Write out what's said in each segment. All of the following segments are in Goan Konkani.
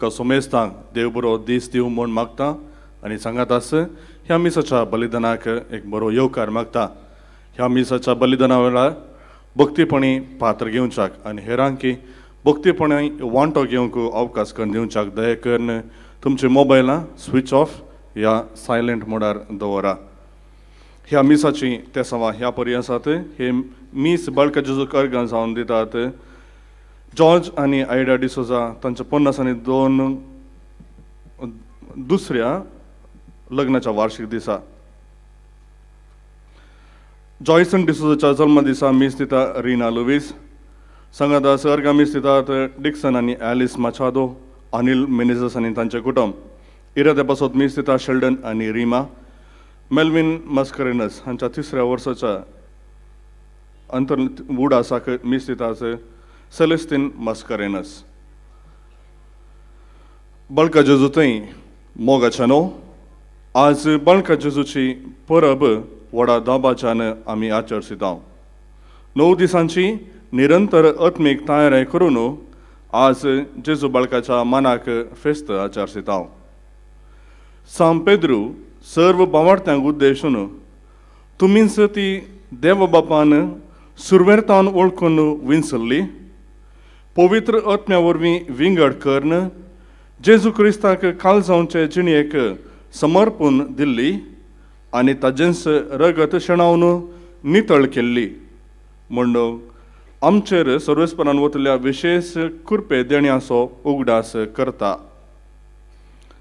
सोमेस्तांक देव बरो दीस दिवं म्हूण मागता आनी सांगात आस ह्या मिसाच्या बलिदानाक एक बरो येवकार मागता। ह्या मिसाच्या बलिदाना वेळार भक्तीपणी पात्र घेवच्याक आनी हेरांकी भक्तीपणी वांटो घेवंक अवकाश करून दिवच्याक दया करून तुमचे मोबायलां स्विच ऑफ ह्या सायलंट मोडार दवरा। ह्या मिसाची तेसांवां ह्या परी आसात। हे मीस बाळका जेजूक अर्गां जावन दितात जॉर्ज आनी आयडा डिसोजा तांच्या 52 दुसऱ्या लग्नाच्या वार्षिक दिसा। जॉयसन डिसोजाच्या जल्मदिसा मीस दिता रिना लुवीस। सांगात अर्गां मीस दितात डिक्सन आनी एलिस माचादो, अनिल मेनेजस आनी तांचे कुटुंब। इराद्या पासत मीस दिता शेल्डन आनी रिमा। मेल्विन मस्करेनस हांच्या तिसऱ्या वर्साच्या अंतर उडासाक मीस दितात सेलेस्तीन मस्करेनस। बाळका जेजू थंय मोगाच्या न्हू आज बाळका जेजूची परब व्हडा दाबाच्यान आमी आचरसिता। 9 दिसांची निरंतर आत्मीक तयारी करून आज जेजू बाळकाच्या मानाक फेस्त आचरसिता। सांत पेद्रू सर्व बावार्थ्यांक उद्देशून तुमीच ती देव बापान सुरवेरतान वळखून विंचल्ली पवित्र आत्म्या वरवीं विंगड करून जेजू क्रिस्ताक कालजावचे जिणेक समर्पून दिल्ली आनी ताजेंच रगत शेणावन नितळ केल्ली म्हूण आमचेर सर्वेस्परान वतल्या विशेश कृपे देण्याचो उगडास करता।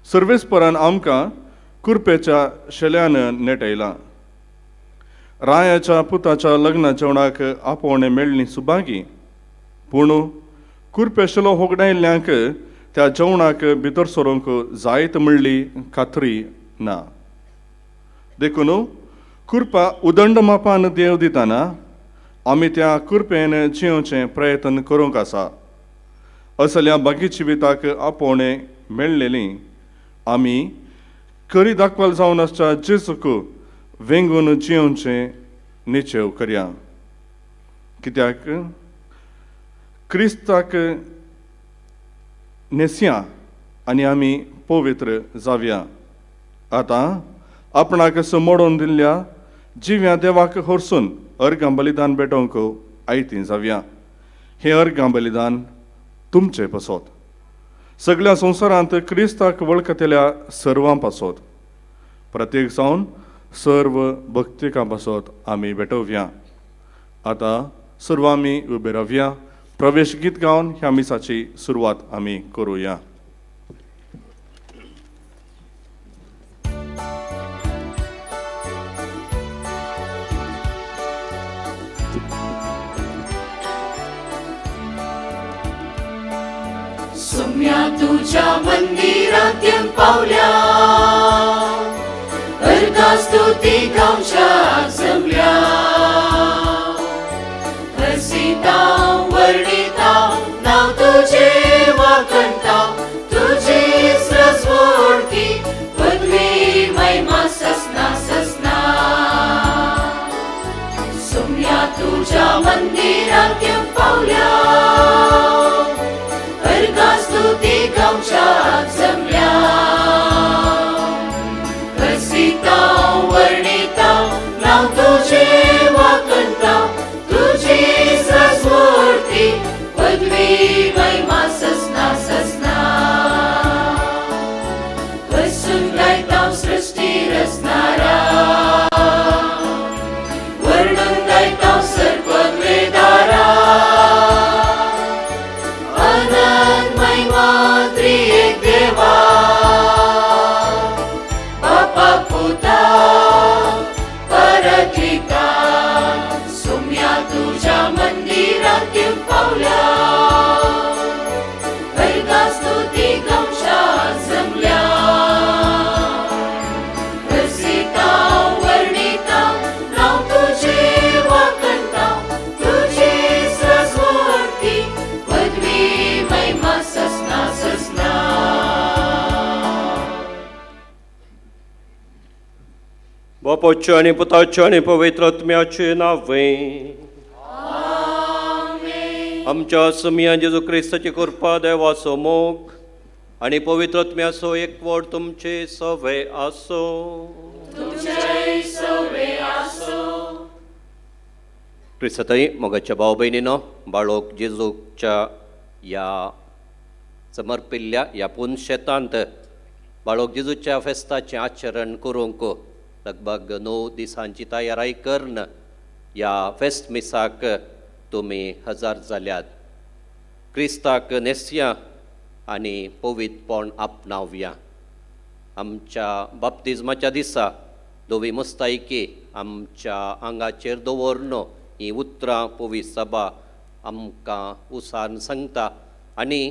सर्वेस्परान आमकां कृपेच्या शेल्यान नेटयलां। रायाच्या पुताच्या लग्ना जेवणाक आपोवणें मेळ्ळी सुभागी, पूण कुरपे शेलो होगडायल्ल्यांक त्या जेवणाक भितर सरूंक जायत म्हणली खात्री ना। देखून कृपा उदंड मापान देव दितना आमी त्या कृपेन जियोवचें प्रयत्न करूंक आसा। असल्या बागी जिविताक आपोवणें मेळ्ळेली आमी करी दाखवल जावन आसच्या जेजूक वेंगून जियोवचें निचेव करया, कित्याक क्रिस्ताक न्हेसया आनी आमी पवित्र जावया। आतां आपणाक मोडून दिल्ल्या जिव्या देवाक हरसून अर्गां बलिदान भेटोवंक आयतीं जावया। हें अर्गां बलिदान तुमचे पासत, सगळ्या संवसारांत क्रिस्ताक वळखतल्या सर्वां पासत, प्रत्येक जावन सर्व भक्तिकां पासत आमी भेटोवया। आतां सर्व आमी उबे रावया, प्रवेश गीत गावन ह्या मिसाची सुरवात आमी करुया। सुम्या तुझ्या मंदिरात पावल्या, अर्घा स्तुती गावच्या जमल्या, हसिता वर्णिता नाव तुझे वाकणता, तुझी रसवडती पदवी महिमा ससना ससना। सुम्या तुझ्या मंदिरात पावल्या, अर्घा स्तुती गावच्या जमल्या, हसिता वर्णिता नाव तुझे वाकणता, तुझी रसवडती पदवी महिमा ससना ससना। हसून गायता सृष्टी रचणारा, वर्णन गायता सर्ववेदारा, अनंत महिमा त्रिएक देवा, बापा पुता परक्लिता, सुम्या तुझ्या मंदिरात पावल्या, अर्घा स्तुती गावच्या जमल्या, हसिता वर्णिता नाव तुझे वाकणता, तुझी रसवडती पदवी महिमा ससना ससना। बापाच्या आनी पुताच्या आनी पवित्र आत्म्याचे नांवे आमच्या सुमया जेजू क्रिस्ताची कृपा, देवाचो मोग आनी पवित्र आत्म्याचो एकवट तुमचे सवे आसो. तुमचेय सवे आसो. क्रिस्तय मोगाच्या भाव भयणीनो, बाळोक जेजूच्या ह्या समर्पिल्ल्या ह्या पुनशेतांत बाळोक जेजूच्या फेस्ताचें आचरण करूंक लगभग 9 दिसांची तयारी करून ह्या फेस्त मिसाक तुमी हजर जाल्यात. क्रिस्ताक न्हेसया आनी पवित्रपण आपणावया. आमच्या बाप्तिज्माच्या दिसा धवी मुस्तायकी आमच्या आंगाचेर दवरन हीं उतरां पवित्र सभा आमकां उसान सांगता आनी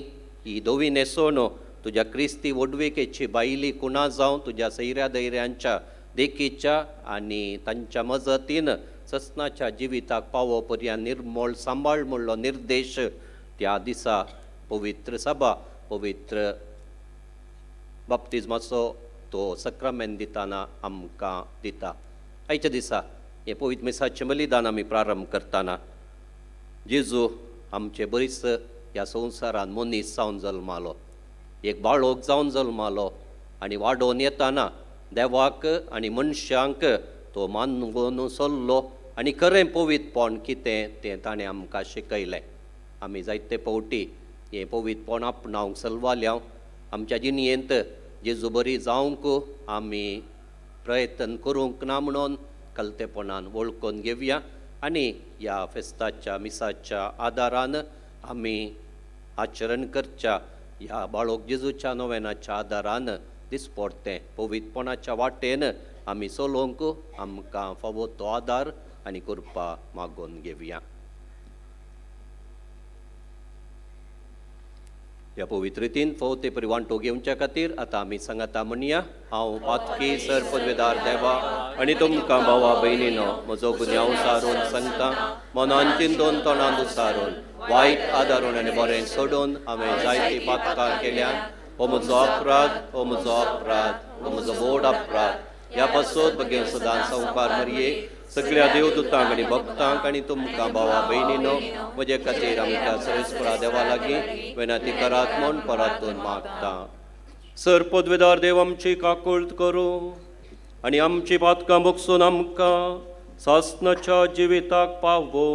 ही धवी न्हेसोवन तुज्या क्रिस्ती व्हडविकेची बायली कुणा जावं तुज्या सैऱ्या दैऱ्यांच्या देखीच्या आनी तांच्या मजतीन ससनाच्या जिविताक पावो पर्यंत निर्मोळ सांबाळ म्हणलो निर्देश त्या दिसा पवित्र सभा पवित्र बाप्तिज्माचो तो सक्रामेंत दिताना आमकां दिता. आयच्या दिसा हें पवित्र मिसाचें बलिदान आमी प्रारंभ करतना जेजू आमचे बरीच ह्या संवसारान मनीस जावन जल्मालो, एक बाळोक जावन जल्मालो आनी वाडोवन येताना देवाक आनी मनशांक तो मानून चल्लो आनी खरें पवित्रपण कितें तें ताणें आमकां शिकयलें. आमी जायते फावटी हें पवित्रपण आपणावंक सलवाल्या. आमच्या जिणेंत जेजू बरी जावंक आमी प्रयत्न करूंक ना म्हणून कलतेपणान वळखून घेवया आनी ह्या फेस्ताच्या मिसाच्या आदारान आमी आचरण करच्या ह्या बाळोक जेजूच्या नोवेनाच्या आदारान दिसपडतें पवित्रपणाच्या वाटेन आमी चलोवंक आमकां फावो तो आदार आनी कृपा मागून घेवया. ह्या पवित्र रितीन फावो ते परी वांटो घेवच्या खातीर आतां आमी सांगाता म्हणया. हांव पातकी सर पदवेदार देवा आनी तुमकां भावा भयणीनो म्हजो गुन्यांव सारून सांगता, मनान चिंतून तोंडान उसारून वायट आदारून आनी बरें सोडून हांवें जायतीं पातकां केल्यात. हो म्हजो अपराध, हो म्हजो अपराध, हो म्हजो व्हड अपराध. ह्या पासत बगेन सदां संवकार मरये सगळ्या देवदूतांक आनी भक्तांक आनी तुमकां भावा भयणीनो म्हजे खातीर आमच्या सर्वेस्परा देवा लागीं विनंती करात म्हूण परातून मागता. सर पदवेदार देव आमची काकुळट करूं आनी आमची पातकां भोगसून आमकां सासणाच्या जिविताक पावो.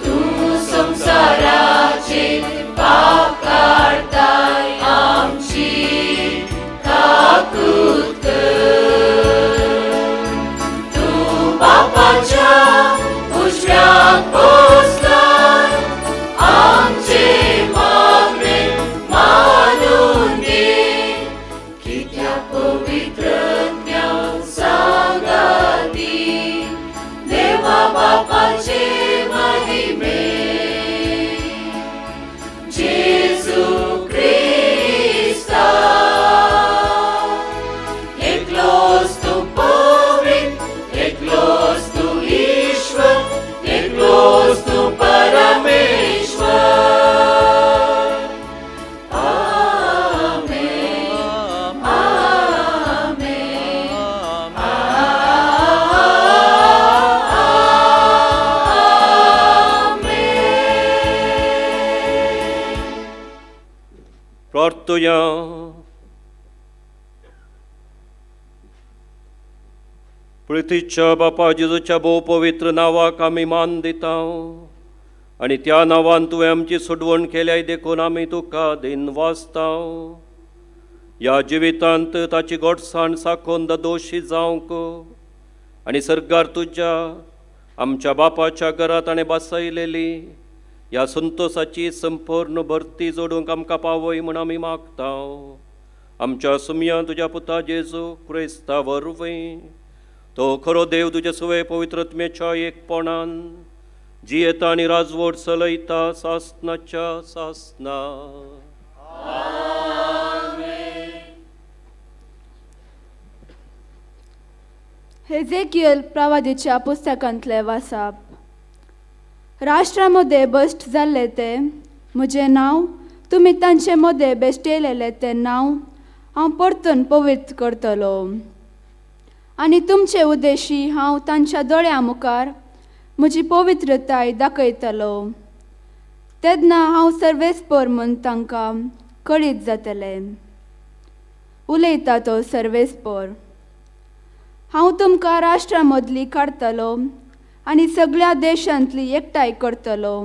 तूं संवसाराचे पाप काडताय आमची. प्राप्तुया. पृथ्वीच्या बापा जेजूच्या भोव पवित्र नांवाक आमी मान दिता आनी त्या नांवान तुवें आमची सोडवण केल्याय देखून आमी तुका दिन वाचता. ह्या जिवितांत ताची गोडसाण साकोन दोशी जावंक आनी सरकार तुज्या आमच्या बापाच्या घरांत ताणें बसयलेली ह्या संतोसाची संपूर्ण भरती जोडूंक आमकां पावय म्हूण आमी मागता. आमच्या सुमया तुज्या पुता जेजू क्रिस्ता वरवीं तो खरो देव तुज्या सुवे पवित्रत्मेच्या एकपणान जियेता आनी राजवट चलयता सासनाच्या सासना. हेजेकियल प्रवादीच्या पुस्तकांतले वासाप. राष्ट्रा मदें बस्ट जाल्लें तें म्हजें नांव तुमी तांचे मदें बेश्टेलेलें तें नांव हांव परतून पवित्र करतलो आनी तुमचे उद्देशी हांव तांच्या दोळ्यां मुखार म्हजी पवित्रताय दाखयतलो. तेन्ना हांव सर्वेस्पर म्हूण तांकां कळीत जातलें. उलयता तो सर्वेस्पर. हांव तुमकां राष्ट्रां मदली काडटलो आनी सगळ्या देशांतली एकठांय करतलो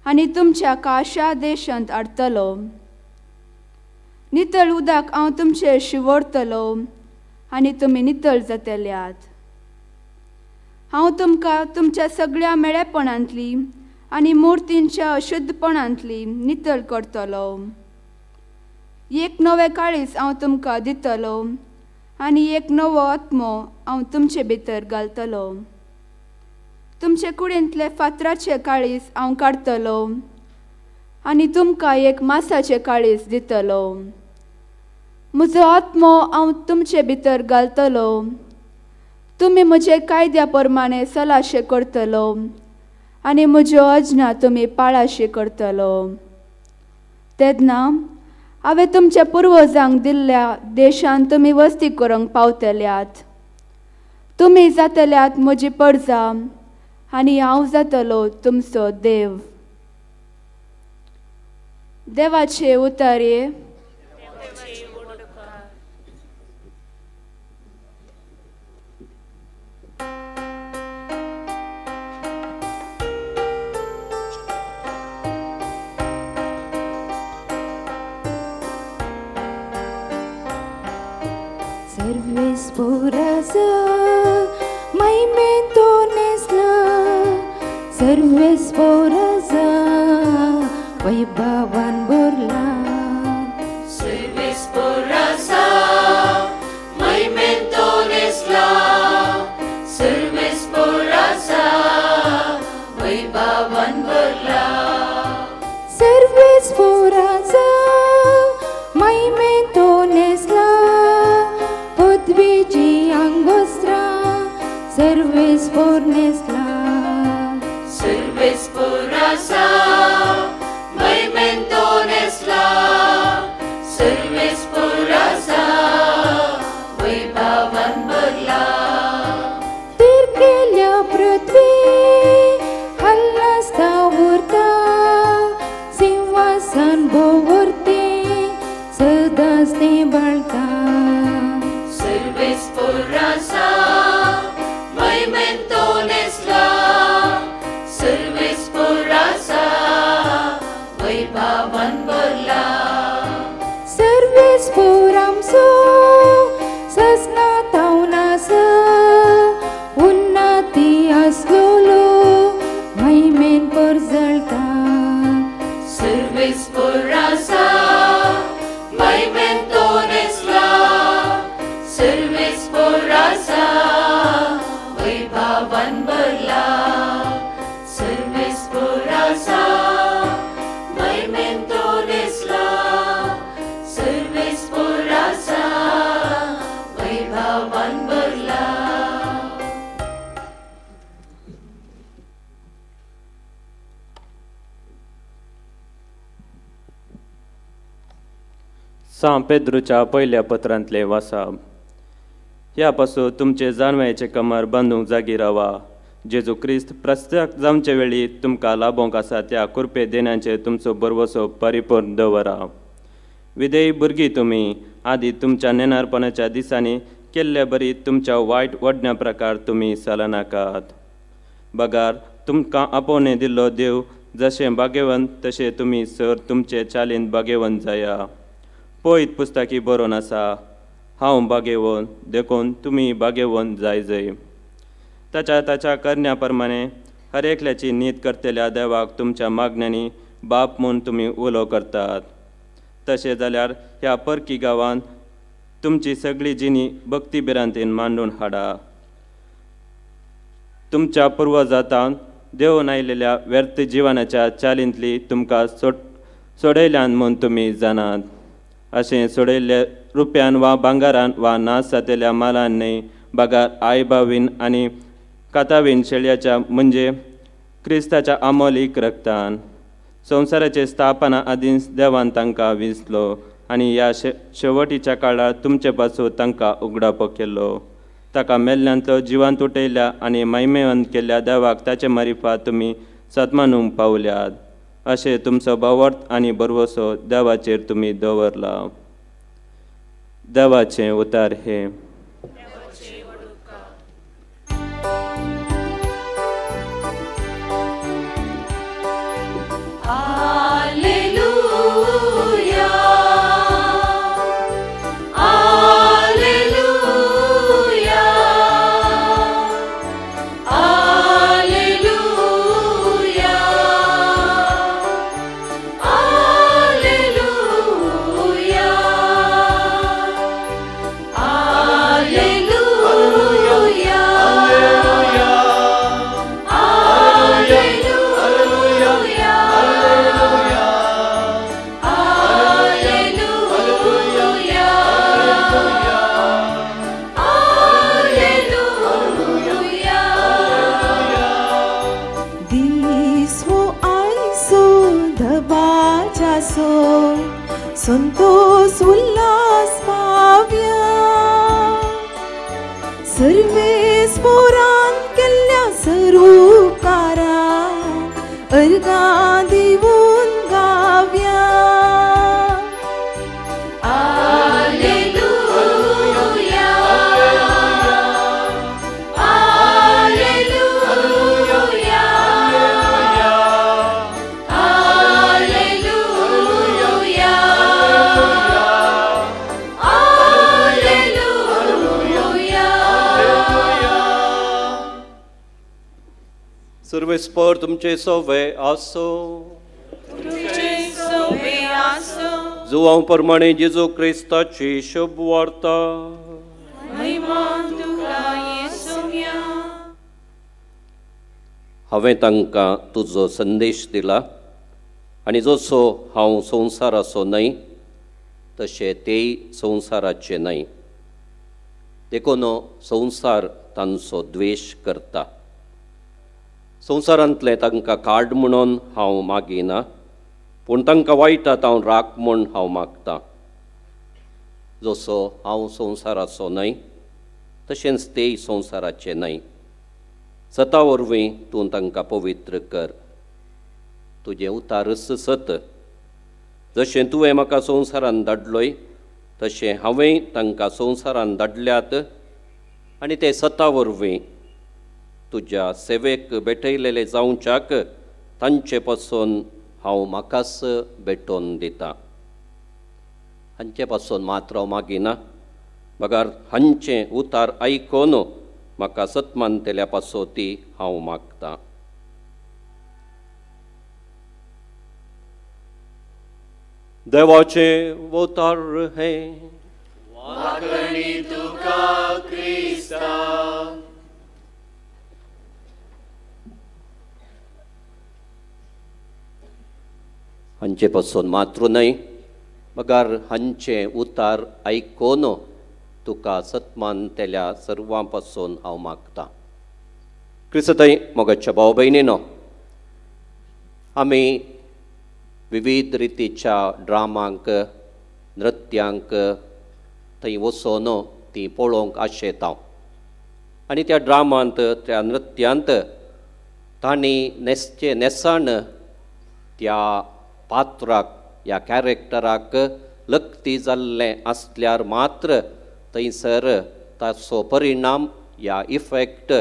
आनी तुमच्या काशा देशांत हाडटलो. नितळ उदक हांव तुमचेर शिंवरतलो आनी तुमी नितळ जातल्यात. हांव तुमकां तुमच्या सगळ्या मेळेपणांतली आनी मुर्तींच्या अशुद्धपणांतली नितळ करतलो. एक नवें काळीज हांव तुमकां दितलो आनी एक नवो आत्मो हांव तुमचे भितर घालतलो. तुमचे कुडींतले फातराचे काळीज हांव काडटलो आनी तुमकां एक मासाचें काळीज दितलो. म्हजो आत्मो हांव तुमचे भितर घालतलो. तुमी म्हजे कायद्या प्रमाणे सलाशे करतलो आनी म्हज्यो अजना तुमी पाळाशे करतलो. तेन्ना हांवें तुमच्या पुर्वजांक दिल्ल्या देशांत तुमी वस्ती करूंक पावतल्यात. तुमी जातल्यात म्हजी परजा आनी हांव जातलो तुमचो देव. देवाचे उतारे. सर्वेस्पोराचा महिमेंतो नेसला, सर्वेस्पोराचा वैभवान भरला. सर्वेस्पोराचा महिमेंतो नेसला, सर्वेस्पोराचा वैभवान भरला. सर्वेस्पोराचा महिमेंतो नेसला, पृथ्वीची अंगवस्त्रा सर्वेस्पोर नेसला. सर्वेस्पोराचा महिमेंतो नेसला, सर्वेस्पोराचा वैभवान भरला. तिरकेल्या पृथ्वी हल्लास्ता उरता, सिंहासन भोवरते सदांच तें बाळता. सर्वेस्पोराचा महिमेंतो नेसला, सर्वेस्पोराचा वैभवान भरला. सर्वेस्पोर आमचो सजना तावन आसा, उन्नती आसलोलो महिमेन परजळता. सर्वेस्पोराचा महिमेंतो नेसला, सर्वेस्पोराचा वैभवान भरला. सर्वेस्पोराचा महिमेंतो नेसला, सर्वेस्पोराचा वैभवान भरला. सां पेद्रूच्या पयल्या पत्रांतले वासाप. ह्या पासून तुमचे जाणवायेचे कमर बांदूंक जागी रावा. जेजू क्रिस्त प्रस्ताक जावचे वेळी तुमकां लाभोवंक आसा त्या कृपे देण्याचेर तुमचो भरवसो परिपूर्ण दवरा. विधेयी भुरगीं तुमी आदी तुमच्या नेणारपणाच्या दिसांनी केल्ले बरी तुमच्या वायट वडण्या प्रकार तुमी चलनाकात. बगार तुमकां आपोवणें दिल्लो देव जशें भाग्यवंत तशें तुमी सर तुमचे चालीन भाग्यवंत जाया. पयत पुस्तकी बरोवन आसा, हांव भाग्यवंत देखून तुमी भाग्यवंत जाय जय. ताच्या ताच्या करण्या प्रमाणे हर एकल्याची नीत करतल्या देवाक तुमच्या मागण्यांनी बाप म्हूण तुमी उलो करतात. तशें जाल्यार ह्या परकी गांवांत तुमची सगळी जिणी भक्ती भिरांतीन मांडून हाडा. तुमच्या पुर्वजातान देवून आयिल्ल्या व्यर्थ जिवनाच्या चालींतली तुमकां सोडयल्यान म्हूण तुमी जाणात. अशें सोडयल्ले रुपयान वा भांगारान वा नाश जातल्या मालान न्हय, बगार आयबावीन आनी कातावीन शेळयाच्या म्हणजे क्रिस्ताच्या आमोलीक रक्तान. संवसाराचे स्थापना आदींच देवान तांकां विंचलो आनी ह्या शेवटीच्या काळार तुमचे पासून तांकां उगडापो केलो. ताका मेल्ल्यांतलो जिवांत उठयल्या आनी महिमेवंत केल्ल्या देवाक ताचे मारिफात तुमी सत्मानूंक पावल्यात. अशें तुमचो भावार्थ आनी भरवसो देवाचेर तुमी दवरला. देवाचें उतार हें. संतोष उल्हास पाव्या सर्वेस पोरान केल्ल्या सरूकारा अर्गां दिवन गाव्या. आलेलुया, आलेलुया, आलेलुया, आलेलुया. सर्वेस्पर तुमचे सोवे आसो. जुवांव प्रमाणे जेजू क्रिस्ताची शुभ वार्ता. हांवें तांकां तुजो संदेश दिला आनी जसो हांव संवसाराचो न्हय तशें तेय संवसाराचे न्हय, देखून संवसार तांचो द्वेश करता. संवसारांतलें तांकां काड म्हणून हांव मागिना, पूण तांकां वायटात हांव राख म्हूण हांव मागतां. जसो हांव संवसाराचो न्हय तशेंच तेय संवसाराचे न्हय. सता वरवीं तूं तांकां पवित्र कर, तुजें उतारच सत. जशें तुवें म्हाका संवसारान धाडलोय तशें हांवें तांकां संवसारान धाडल्यात आनी ते सता वरवीं तुज्या सेवेक भेटयलेले जावच्याक तांचे पासून हांव म्हाकाच भेटोवन दितां. हांचे पासून मात्र हांव मागिना, बगर हांचें उतार आयकून म्हाका सतमानतेल्या पासून ती हांव मागतां. देवाचें उतार हें. वागणी तुका क्रिस्ता. हांचे पासून मात्र न्हय, मगर हांचें उतार आयकून तुका सतमानतेल्या सर्वां पासून हांव मागतां. क्रिस्तय मोगाच्या भाव भयणीनो, आमी विविध रितीच्या ड्रामांक नृत्यांक थंय वचून ती पळोवंक आशेता आनी त्या ड्रामांत त्या नृत्यांत तांणी न्हेसचें न्हेसण त्या पात्राक या कॅरेक्टराक लक्ती जाल्लें आसल्यार मात्र थंयसर ताचो परिणाम या इफेक्ट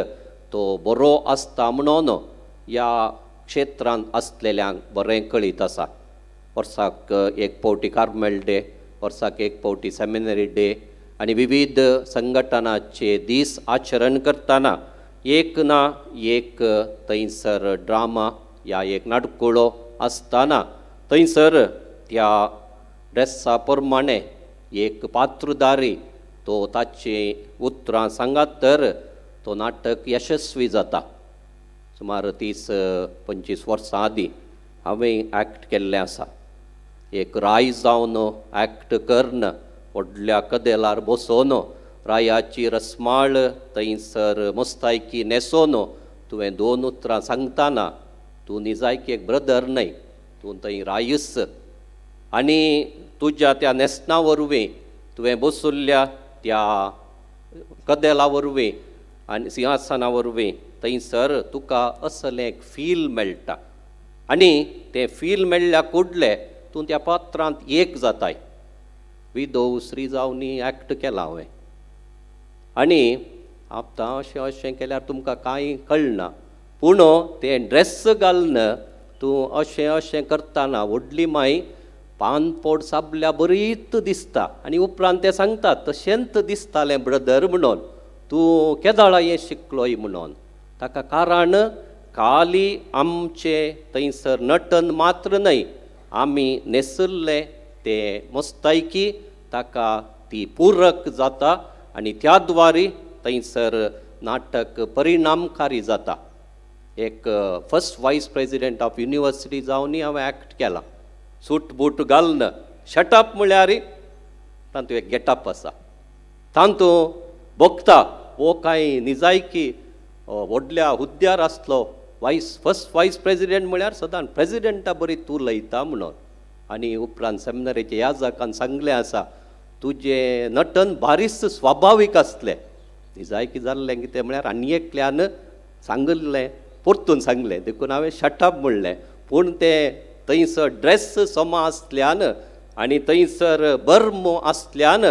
तो बरो आसता म्हणून ह्या क्षेत्रांत आसलेल्यांक बरें कळीत आसा. वर्साक एक फावटी कार्मेल डे, वर्साक एक फावटी सेमिनरी डे आनी विविध संघटनाचे दीस आचरण करतना एक ना एक थंयसर ड्रामा या एक नाटकुळो आसतना थंयसर त्या ड्रेसा प्रमाणे एक पात्रदारी तो ताची उतरां सांगात तर तो नाटक यशस्वी जाता. सुमार 30-25 वर्सां आदीं हांवें एक्ट केल्लें आसा. एक राय जावन एक्ट करून व्हडल्या कदेलार बसोवन रायाची रसमाळ थंयसर मुस्तायकी न्हेसोवन तुवें दोन उतरां सांगतना तूं निजायकी एक ब्रदर न्हय, तूं थंय रायूस आनी तुज्या त्या न्हेसणा वरवीं तुवें बसुल्ल्या त्या कदेला वरवीं आनी सिंहासना वरवीं थंयसर तुका असलें एक फील मेळटा आनी तें फील मेळ्ळ्या कुडले तूं त्या पात्रांत एक जाताय. विधव श्री जावनी एक्ट केला हांवें आनी आतां अशें अशें केल्यार तुमकां कांय कळना, पूण तें ड्रेस घालून तूं अशें अशें करतना व्हडली माय पानपोड साबल्या बरीच दिसता आनी उपरांत ते सांगता तशेंच दिसतालें ब्रदर म्हणून तूं केदाळा हें शिकलोय म्हणून. ताका कारण खाली आमचें थंयसर नटन मात्र न्हय, आमी न्हेसल्लें तें मुस्तायकी ताका ती पूरक जाता आनी त्या द्वारे थंयसर नाटक परिणामकारी जाता. एक first vice president of university जावनूय हांवें एक्ट केला. सूट बूट घालून शटअप म्हळ्यार तातूंत एक गेटअप आसा, तातूंत भोगता हो कांय निजायकी व्हडल्या हुद्द्यार आसलो फर्स्ट वायस प्रेजिडेंट म्हळ्यार सदांच प्रेजिडेंटा बरी तूं उलयता म्हणून. आनी उपरांत सेमिनरीच्या याजकान सांगलें आसा तुजें नटन बारीस स्वाभावीक आसलें. निजायकी जाल्लें कितें म्हळ्यार आनी एकल्यान सांगिल्लें परतून सांगलें देखून हांवें शटअप म्हणलें, पूण तें थंयसर ड्रेस समा आसल्यान आनी थंयसर बर्म आसल्यान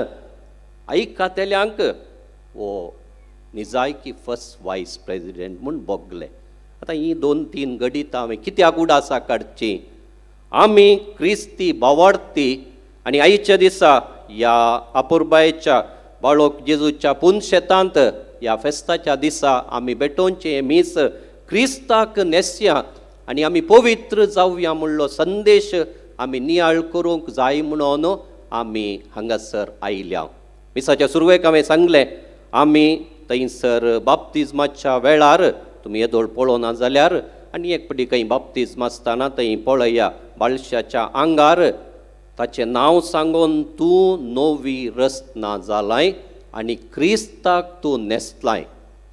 आयकतल्यांक हो निजायकी फर्स्ट वायस प्रेजिडेंट म्हूण भोगलें. आतां हीं 2-3 घडितां हांवें कित्याक उडासा काडचीं? आमी क्रिस्ती भावार्थी आनी आयच्या दिसा ह्या अपुरबायेच्या बाळोक जेजूच्या पुनशेतांत ह्या फेस्ताच्या दिसा आमी भेटोवचें मीस क्रिस्ताक न्हेसया आनी आमी पवित्र जावया म्हणलो संदेश आमी नियाळ करूंक जाय म्हणून आमी हांगासर आयल्या. मिसाच्या सुरवेक हांवें सांगलें आमी थंयसर बाप्तिज्माच्या वेळार तुमी येदोळ पळोवना जाल्यार आनी एक पटी खंय बाप्तिज्म आसतना थंय पळया बाळशाच्या आंगार ताचें नांव सांगून तूं नवी रचना जालाय आनी क्रिस्ताक तूं न्हेसलाय.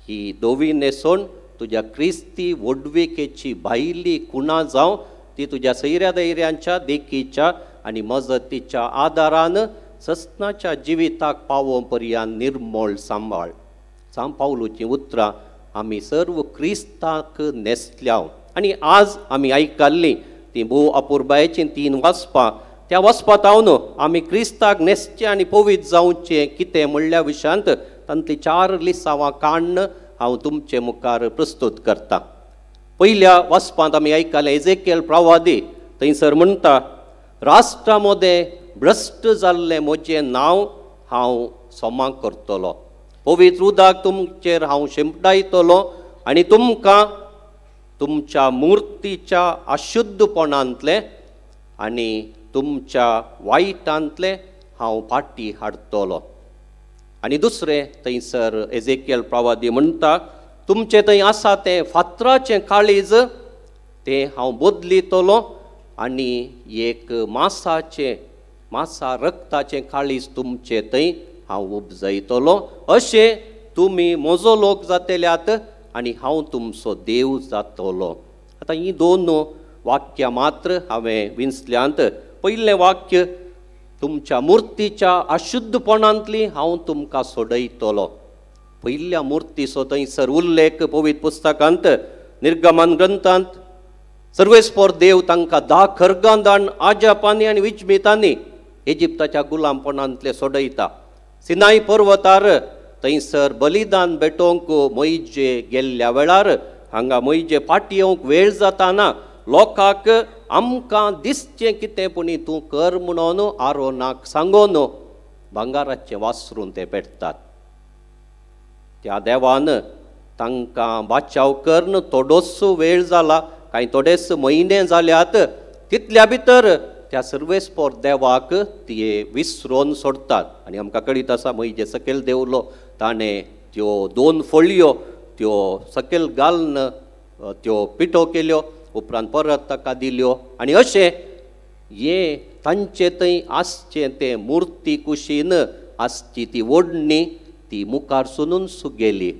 ही धवी न्हेसण तुज्या क्रिस्ती व्हडविकेची भायली खुणा जावं ती तुज्या सैऱ्या दैऱ्यांच्या देखीच्या आनी मजतीच्या आदारान सस्नाच्या जिविताक पावोवं पर्यंत निर्मोळ सांबाळ. सांत पावलूचीं उतरां आमी सर्व क्रिस्ताक न्हेसल्या आनी आज आमी आयकल्लीं तीं भोव अपुरबायेचीं 3 वाचपां. त्या वाचपांत हांव आमी क्रिस्ताक न्हेसचें आनी पवित्र जावचें कितें म्हणल्या विशयांत तांतलीं 4 लिसांवां काडून हांव तुमचे मुखार प्रस्तूत करता. पयल्या वाचपांत आमी आयकलें एजेकियल प्रवादी थंयसर म्हणटा राष्ट्रा मदें भ्रश्ट जाल्लें म्हजें नांव हांव सोमा करतलो, पवित्र उदक तुमचेर हांव शिंपडायतलो आनी तुमकां तुमच्या मुर्तीच्या अशुद्धपणांतलें आनी तुमच्या वायटांतलें हांव फाटी हाडटलो. आनी दुसरें थंयसर एजेकियल प्रवादी म्हणटा तुमचें थंय आसा तें फातराचें काळीज तें हांव बदलितलो आनी एक मासाचें मासा रक्ताचें काळीज तुमचें थंय हांव उपजयतलो, अशें तुमी म्हजो लोक जातल्यात आनी हांव तुमचो देव जातलो. आतां हीं 2 वाक्यां मात्र हांवें विंचल्यांत. पयलें वाक्य तुमच्या मुर्तीच्या अशुद्धपणांतली हांव तुमकां सोडयतलो. पयल्या मुर्तीचो थंयसर उल्लेख पवित्र पुस्तकांत निर्गमन ग्रंथांत सर्वेस्पोर देव तांकां 10 खर्गांदान आजापांनी आनी विजमितांनी इजिप्ताच्या गुलामपणांतले सोडयता. सिनाई पर्वतार थंयसर बलिदान भेटोवंक मोहिजे गेल्ल्या वेळार हांगा मोहिजे फाटी येवंक वेळ जाताना लोकांक आमकां दिसचें कितें पूण तूं कर म्हणून आरोनाक सांगोन भांगाराचें वासरून ते पेटतात. त्या देवान तांकां बाचाव करून थोडोसो वेळ जाला, कांय थोडेच म्हयने जाल्यात, तितल्या भितर त्या सर्वेस्पोर देवाक ते विसरोन सोडतात. आनी आमकां कळीत आसा मोहिजे सकयल देंवलो, ताणें त्यो 2 फळयो त्यो सकयल घालून त्यो पिठो केल्यो, उपरांत परत ताका दिल्यो. आनी अशें हें तांचे थंय आसचें तें मुर्ती कुशीन आसची ती ओडणी ती मुखार सुनून गेली.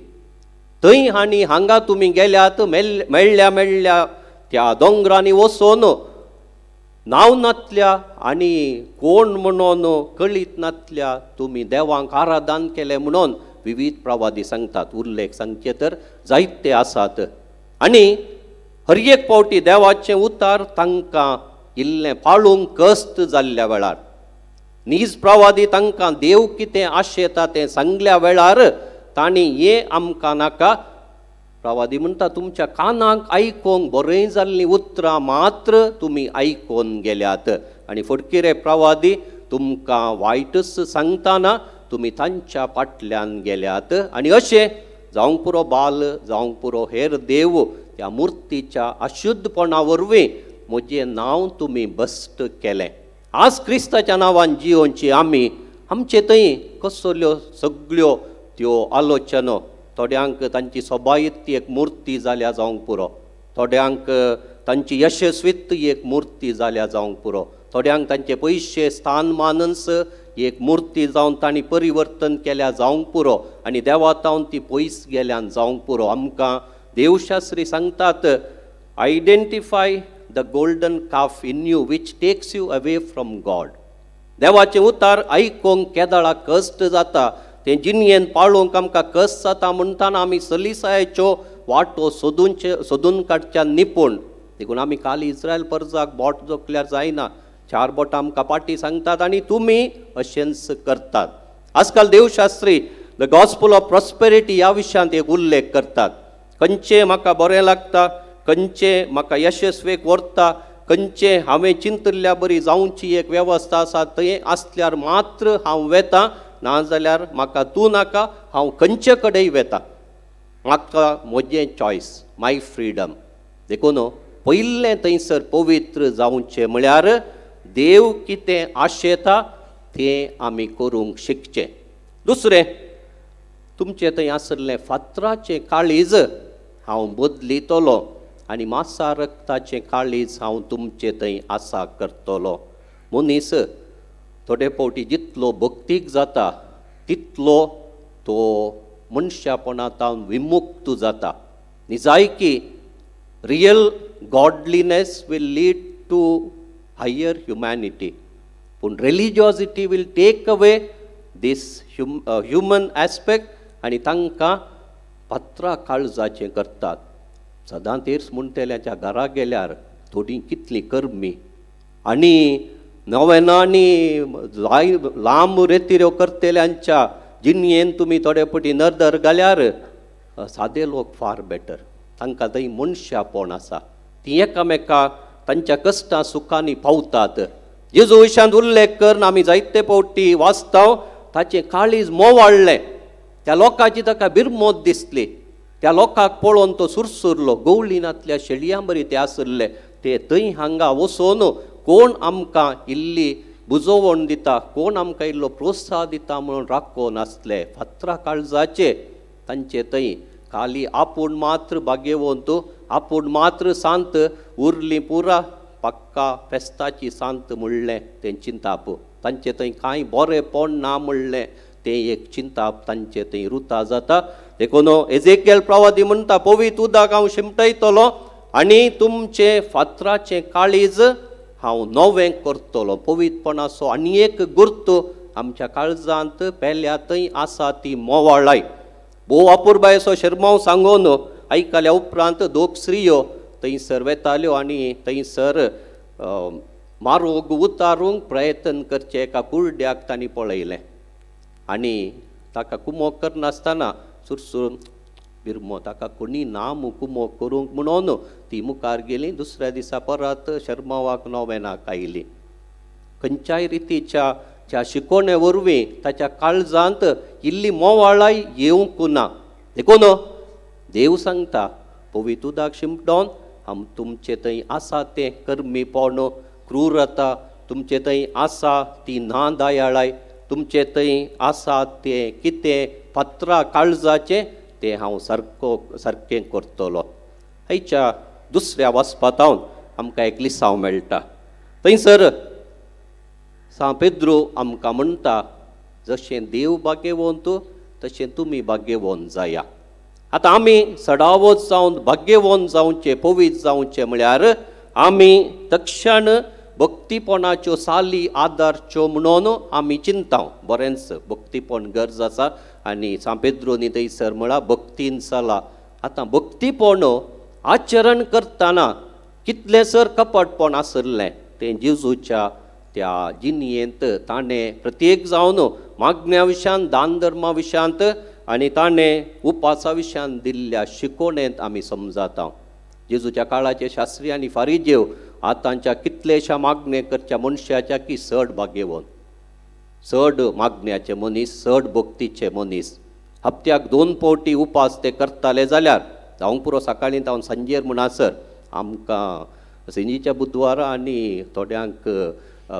थंय आनी हांगा तुमी गेल्यात मेळ्ळ्या मेळ्ळ्या त्या दोंगरांनी वचून नांव नातल्या आनी कोण म्हणून कळीत नातल्या तुमी देवांक आराधन केलें म्हणून विविध प्रवादी सांगतात. उल्लेख सांगचे तर जायते आसात. आनी हर एक फावटी देवाचें उतार तांकां इल्लें पाळूंक कश्ट जाल्ल्या वेळार नीज प्रवादी तांकां देव कितें आशेता तें सांगल्या वेळार तांणी हें आमकां नाका. प्रवादी म्हणटा तुमच्या कानाक आयकोंक बरें जाल्लीं उतरां मात्र तुमी आयकोन गेल्यात आनी फटकिरे प्रवादी तुमकां वायटच सांगतना तुमी तांच्या फाटल्यान गेल्यात. आनी अशें जावंक पुरो बाल, जावंक पुरो हेर देव त्या मुर्तीच्या अशुद्धपणा वरवीं म्हजें नांव तुमी भश्ट केलें. आज क्रिस्ताच्या नांवान जियोवची आमी आमचे थंय कसल्यो सगळ्यो त्यो आलोचनो, थोड्यांक तांची सोबायत एक मुर्ती जाल्या जावंक पुरो, थोड्यांक तांची यशस्वीत एक मुर्ती जाल्या जावंक पुरो, थोड्यांक तांचे पयशे स्थान मानस एक मुर्ती जावन तांणी परिवर्तन केल्या जावंक पुरो आनी देवा तावन ती पयस गेल्यान जावंक पुरो. आमकां देवशास्त्री सांगतात, identify the golden calf in you which takes you away from God. देवाचें उतार आयकोंक केदळा कश्ट जाता, तें जिणयेन पाळोवंक आमकां कश्ट जाता म्हणटाना आमी सलिसायेच्यो वाटो सोदून काडच्या निपूण. देखून आमी काल इस्रायल परजाक बोट जोखल्यार जायना, 4 बोटां आमकां पाटी सांगतात आनी तुमी अशेंच करतात. आजकाल देवशास्त्री the gospel of prosperity ह्या विशयांत एक उल्लेख करतात. खंयचें म्हाका बरें लागता, खंयचें म्हाका यशस्वेक व्हरता, खंयचें हांवें चिंतिल्ल्या बरी जावची एक वेवस्था आसा थंय आसल्यार मात्र हांव वेता, नाजाल्यार म्हाका तूं नाका, हांव खंयचे कडेन वेता, म्हाका म्हजें चॉयस, माय फ्रिडम. देखून पयलें थंयसर पवित्र जावचें म्हळ्यार देव कितें आशेता तें आमी करूंक शिकचें. दुसरें, तुमचें थंय आसलें फातराचें काळीज हांव बदलितलो आनी मासा रक्ताचें काळीज हांव तुमचें थंय आसा करतलो. मनीस थोडे फावटी जितलो भक्तीक जाता तितलो तो मनशापणांत विमुक्त जाता. निजायकी real godliness will lead to higher humanity, पूण religiosity will take away this human aspect आनी तांकां पात्रां काळजाचें करतात. सदां तेर्स म्हणटल्याच्या घरा गेल्यार थोडीं कितलीं कर्मी आनी नवेनांनी लांब रेतिऱ्यो करतल्यांच्या जिणयेन तुमी थोडे फावटी नदर घाल्यार सादे लोक फार बेटर. तांकां थंय मनशापण आसा, ती एकामेका तांच्या कश्टां सुखांनी पावतात. जेजू विशयांत उल्लेख करून आमी जायते फावटी वाचता, ताचें काळीज मोवाळ्ळें, त्या लोकांची ताका बिरमोत दिसली, त्या लोकांक पळोवन तो सुरसुरलो. गवळीनांतल्या शेळयां बरी ते आसले, ते थंय हांगा वचून कोण आमकां इल्ली बुजोवण दिता, कोण आमकां इल्लो प्रोत्साह दिता म्हणून राखोवन आसले. फातरा काळजाचे तांचे थंय खाली आपूण मात्र भाग्यवंत, आपूण मात्र सांत उरली पुरा पक्का फेस्ताची सांत म्हणलें तें चिंताप. तांचे थंय कांय बरेंपण ना म्हणलें तें एक चिंताप तांचे थंय रुता जाता. देखून एजेकियल प्रवादी म्हणटा, पवित्र उदक हांव शिमटयतलो आनी तुमचें फातराचें काळीज हांव नवें करतलो. पवित्रपणाचो आनी एक गुर्त आमच्या काळजांत पेल्या थंय आसा ती मोवाळाय. भोव अपुरबायेचो शेरमांव सांगून आयकल्या उपरांत दोग स्त्रियो थंयसर वेताल्यो आनी थंयसर मारोग उतारूंक प्रयत्न करचे एका कुर्ड्याक तांणी पळयलें आनी ताका कुमोक करनासतना सुरसूर बिरमो ताका कोणी ना कुमोक करूंक म्हणून ती मुखार गेली. दुसऱ्या दिसा परत शर्मावाक नोवेनाक आयली. खंयच्याय रितीच्या त्या शिकोवणे वरवीं ताच्या काळजांत इल्ली मोवाळाय येवंक ना. देखून देव सांगता पवित्र उदक शिंपडोन आम तुमचे थंय आसा तें कर्मीपण क्रूरता, तुमचे थंय आसा ती ना दयाळाय, तुमचे थंय आसा तें कितें फातरा काळजाचें तें हांव सारको सारकें करतलो. आयच्या दुसऱ्या वाचपांत आमकां एक लिसांव मेळटा. थंयसर सांव पेद्रू आमकां म्हणटा जशें देव भाग्यवंत तशें तुमी भाग्यवंत जाया. आतां आमी सडावत जावन भाग्यवंत जावचें पवित्र जावचें म्हळ्यार आमी तक्षण भक्तीपणाच्यो साली आदारच्यो म्हणून आमी चिंता. बरेंच भक्तीपण गरज आसा आनी सांव पेद्रूनी थंयसर म्हळां भक्तीन चला. आतां भक्तीपण आचरण करतना कितलें सर कपटपण आसलें तें जेजूच्या त्या जिणयेंत ताणें प्रत्येक जावन मागण्या विशयांत दान धर्मा विशयांत आनी ताणें उपासा विशयांत दिल्ल्या शिकोवणेंत आमी समजाता. जेजूच्या काळाचे शास्त्री आनी फारिजेव आतांच्या कितलेशा मागणे करच्या मनशाच्या की चड भाग्यवंत, चड मागण्याचे मनीस, चड भक्तीचे मनीस. हप्त्याक 2 फावटी उपास ते करताले जाल्यार जावंक पुरो सकाळीं तावन सांजेर म्हणसर आमकां सेंजीच्या बुधवारा आनी थोड्यांक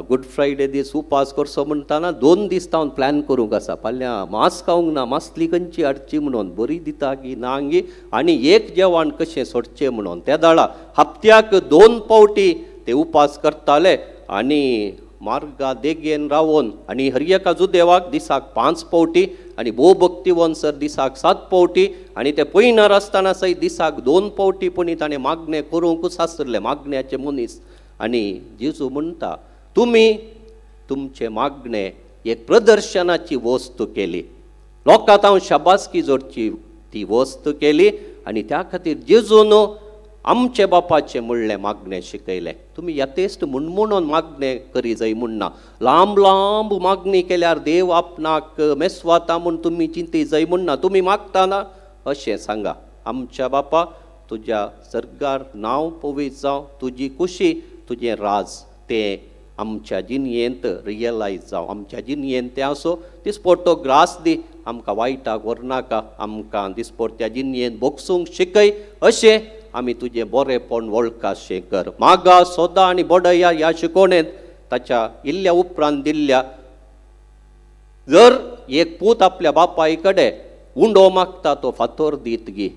गुड फ्रायडे दीस उपास करचो म्हणटाना 2 दीस तावन प्लॅन करूंक आसा. फाल्यां मांस खावंक ना, मासली खंयची हाडची म्हणून बरी दिता की ना गी आनी एक जेवण कशें सोडचें म्हणून त्या दाळा हप्त्याक 2 फावटी ते उपास करताले आनी मार्गा देगेन रावन आनी हर एका जुदेवाक दिसाक 5 फावटी आनी भोव भक्तिवंत सर दिसाक 7 फावटी आनी ते पयणार आसतना सयत दिसाक 2 फावटी पुणी ताणें मागणें करूंकूच आसलें मागण्याचे मनीस. आनी जेजू म्हणटा तुमी तुमचें मागणें एक प्रदर्शनाची वस्तू केली, लोकांक हांव शाबासकी जोडची ती वस्तू केली आनी त्या खातीर जेजून आमचे बापाचें म्हणलें मागणें शिकयलें. तुमी यथेश्ट म्हणून मागणें करी जाय म्हणना, लांब लांब मागणी केल्यार देव आपणाक मेस्वाता म्हूण तुमी चिंती जाय म्हणना. तुमी मागताना अशें सांगा, आमच्या बापा तुज्या सर्गार नांव पवित्र जावं, तुजी कुशी तुजें राज तें आमच्या जिणयेंत रियलायज जावं, आमच्या जिणयेंत तें आसो. दिसपट्टो ग्रास दी, आमकां वायटाक व्हरनाका, आमकां दिसपट्ट्या जिणयेंत भोगसूंक शिकय, अशें आमी तुजें बरेंपण वळखाशें कर. मागा सोदा आनी बडया ह्या शिकोवणेंत ताच्या इल्ल्या उपरांत दिल्ल्या जर एक पूत आपल्या बापाय कडेन उंडो मागता तो फातोर दीत गी,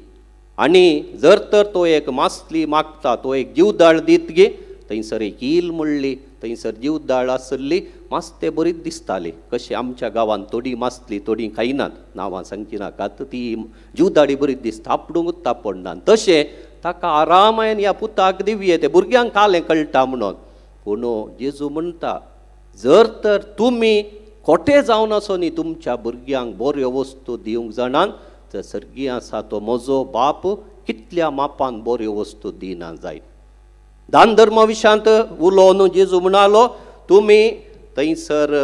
आनी जर तर तो एक मासली मागता तो एक जीवदाळ दीत गी. थंयसर एक ईल म्हणली, थंयसर जीवदाळ आसली, मास्ते बरीच दिसताली. कशें आमच्या गांवांत थोडी मासली थोडी खायनात, नांवां सांगची नाकात, ती जीवदाळी बरीच दिसता, आपडूंकच तापडना. तशें ताका आरामायन ह्या पुताक दिवये, ते भुरग्यांक कालें कळटा म्हणून. पूण जेजू म्हणटा जर तर तुमी खोटे जावन आसो न्ही तुमच्या भुरग्यांक बऱ्यो वस्तू दिवंक जाणात तर सर्गी आसा तो म्हजो बाप कितल्या मापान बऱ्यो वस्तू दिना जायत. दान धर्मा विशयांत उलोवन जेजू म्हणालो तुमी थंयसर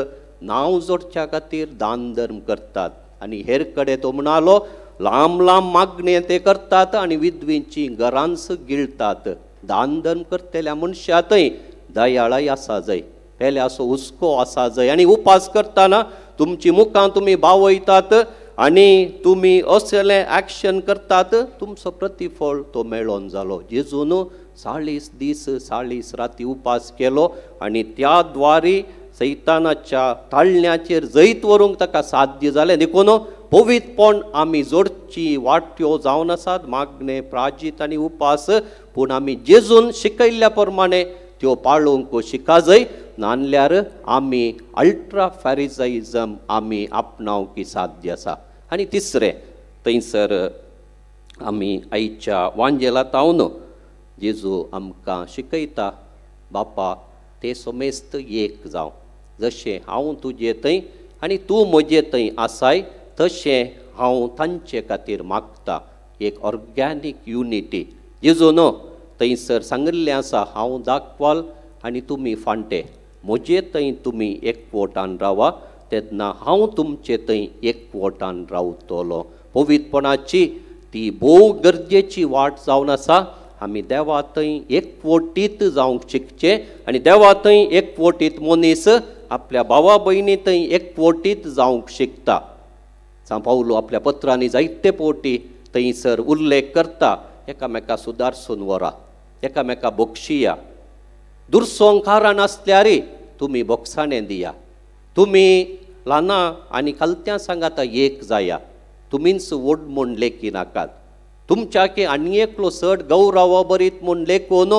नांव जोडच्या खातीर दान धर्म करतात आनी हेर कडेन तो म्हणालो लांब लांब मागणें ते करतात आनी विधवींची घरांच गिळटात. दान धर्म करतल्या मनशा थंय दयाळाय आसा जाय, पेल्या असो हुस्को आसा जाय. आनी उपास करतना तुमची मुखां तुमी बावयतात आनी तुमी असलें एक्शन करतात, तुमचो प्रतिफळ तो मेळोन जालो. जेजून 40 दीस 40 राती उपास केलो आनी त्या द्वारी सैतानाच्या ताळण्याचेर जैत व्हरूंक ताका साध्य जालें. देखून पवित्रपण आमी जोडची वाट्यो जावन आसात, मागणें प्राजीत आनी उपास, पूण आमी जेजून शिकयल्ल्या प्रमाणे त्यो पाळूंक शिका जाय. नाल्यार आमी अल्ट्रा फॅरिजायझम आमी आपणावंक साध्य आसा. आनी तिसरें थंयसर आमी आयच्या वांजेला तावन जेजू आमकां शिकयता, बापा ते समेस्त एक जावं, जशें हांव तुजे थंय आनी तूं म्हजे थंय आसाय तशें हांव तांचे खातीर मागता. एक ऑर्गेनीक युनिटी. जेजून थंयसर सांगिल्लें आसा, हांव दाखवाल आनी तुमी फांटे म्हजे थंय तुमी एकवटान रावा तेन्ना हांव तुमचे थंय एकवटान रावतलो. पवित्रपणाची ती भोव गरजेची वाट जावन आसा. आमी देवा थंय एकवटीत जावंक शिकचें आनी देवा थंय एकवटीत मनीस आपल्या भावा भयणी थंय एकवटीत जावंक शिकता. सांव पावलो आपल्या पत्रांनी जायते फावटी थंयसर उल्लेख करता, एकामेका सुदारसून व्हरा, एकामेका बक्षिया, दुरसोंक कारण आसल्यार तुमी बोगसाणें दिया, तुमी ल्हानां आनी खालत्यां सांगाता एक जाया, तुमीच व्हड म्हूण लेखी नाकात, तुमच्याकी आनी एकलो चड गौरव बरीत म्हूण लेखून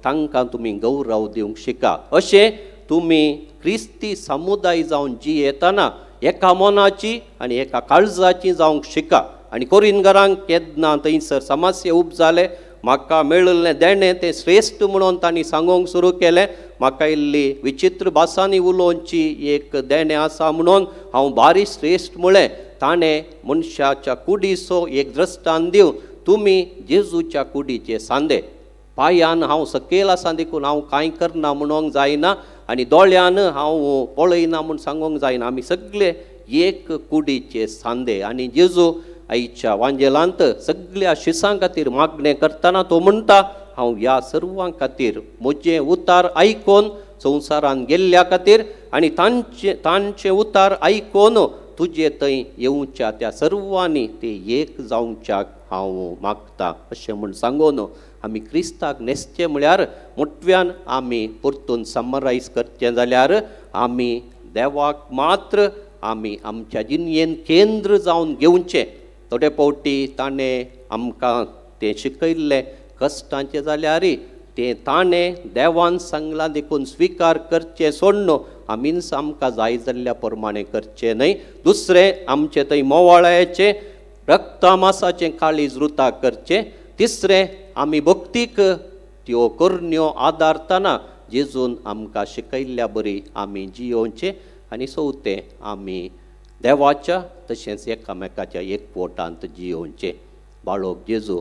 तांकां तुमी गौरव दिवंक शिका. अशें तुमी क्रिस्ती समुदाय जावन जियेतना एका मनाची आनी एका काळजाची जावंक शिका. आनी कोरिनगरांक केन्ना थंयसर समस्या उब जाले, म्हाका मेळिल्लें देणें तें श्रेश्ठ म्हणून तांणी सांगूंक सुरू केलें, म्हाका इल्ली विचित्र भासांनी उलोवची एक देणें आसा म्हणून हांव भारी श्रेश्ठ म्हळें. ताणें मनशाच्या कुडीचो एक दृश्टांत दिवन तुमी जेजूच्या कुडीचे सांदे, पांयान हांव सकयल आसा देखून हांव कांय करना म्हणूंक जायना आनी दोळ्यान हांव पळयना म्हूण सांगूंक जायना, आमी सगळे एक कुडीचे सांदे. आनी जेजू आयच्या वांजेलांत सगळ्या शिसां खातीर मागणें करतना तो म्हणटा, हांव ह्या सर्वां खातीर म्हजें उतार आयकून संवसारान गेल्ल्या खातीर आनी तांचे तांचे उतार आयकून तुजे थंय येवच्या त्या सर्वांनी ते एक जावच्याक हांव मागता. अशें म्हूण सांगून आमी क्रिस्ताक न्हेसचें म्हळ्यार मोटव्यान आमी परतून समरायज करचें जाल्यार आमी देवाक मात्र आमी आमच्या जिणेन केंद्र जावन घेवचें. थोडे फावटी ताणें आमकां तें शिकयल्लें कश्टांचें जाल्यार तें ताणें देवान सांगलां देखून स्विकार करचें सोडून आमीच आमकां जाय जाल्ल्या प्रमाणें करचें न्हय. दुसरें आमचें थंय मोवाळायेचें रक्तमासाचें काळीज रुता करचें. तिसरें आमी भक्तीक त्यो करण्यो आदारतना जेजून आमकां शिकयल्ल्या बरी आमी जियोवचें. आनी चवथें आमी देवाच्या तशेंच एकामेकाच्या एकवटांत जियोवचें. बाळोक जेजू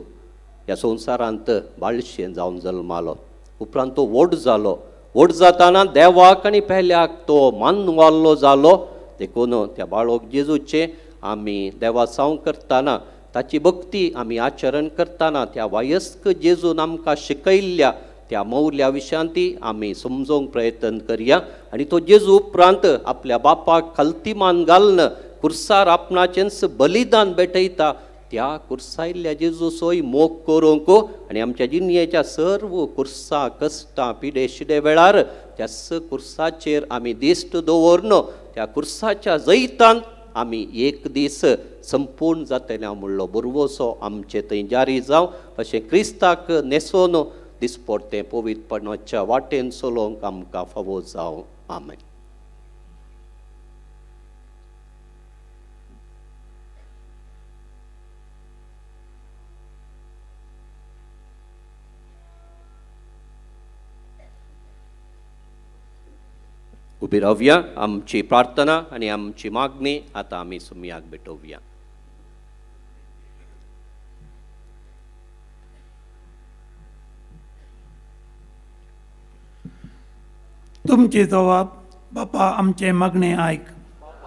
ह्या संवसारांत बाळशें जावन जल्मालो, उपरांत तो व्हड जालो, व्हड जाताना देवाक आनी पेल्याक तो मानवाल्लो जालो. देखून त्या बाळोक जेजूचें आमी देवासांव करतना ताची भक्ती आमी आचरण करतना त्या वयस्क जेजून आमकां शिकयल्ल्या त्या मौल्या विशयांती आमी समजोवंक प्रयत्न करया. आनी तो जेजू उपरांत आपल्या बापाक खालती मान घालून कुर्सार आपणाचेंच बलिदान भेटयता. त्या कुर्सायल्ल्या जेजूचोय मोग करूंक आनी आमच्या जिणेच्या सर्व कुर्सां कश्टां पिडे शिडे वेळार त्याच कुर्साचेर आमी दिश्ट दवरून त्या कुर्साच्या जैतान आमी एक दीस संपूर्ण जातले म्हणलो भरवसो आमचे थंय जारी जावं. अशें क्रिस्ताक न्हेसोवन दिसपडतें पवित्रपणाच्या वाटेन चलोवंक आमकां फावो जावं. आमेन. उबी रावया, आमची प्रार्थना आनी आमची मागणी आतां आमी सुमयाक भेटोवया. तुमची जवाब बापा आमचे मागणे आयक.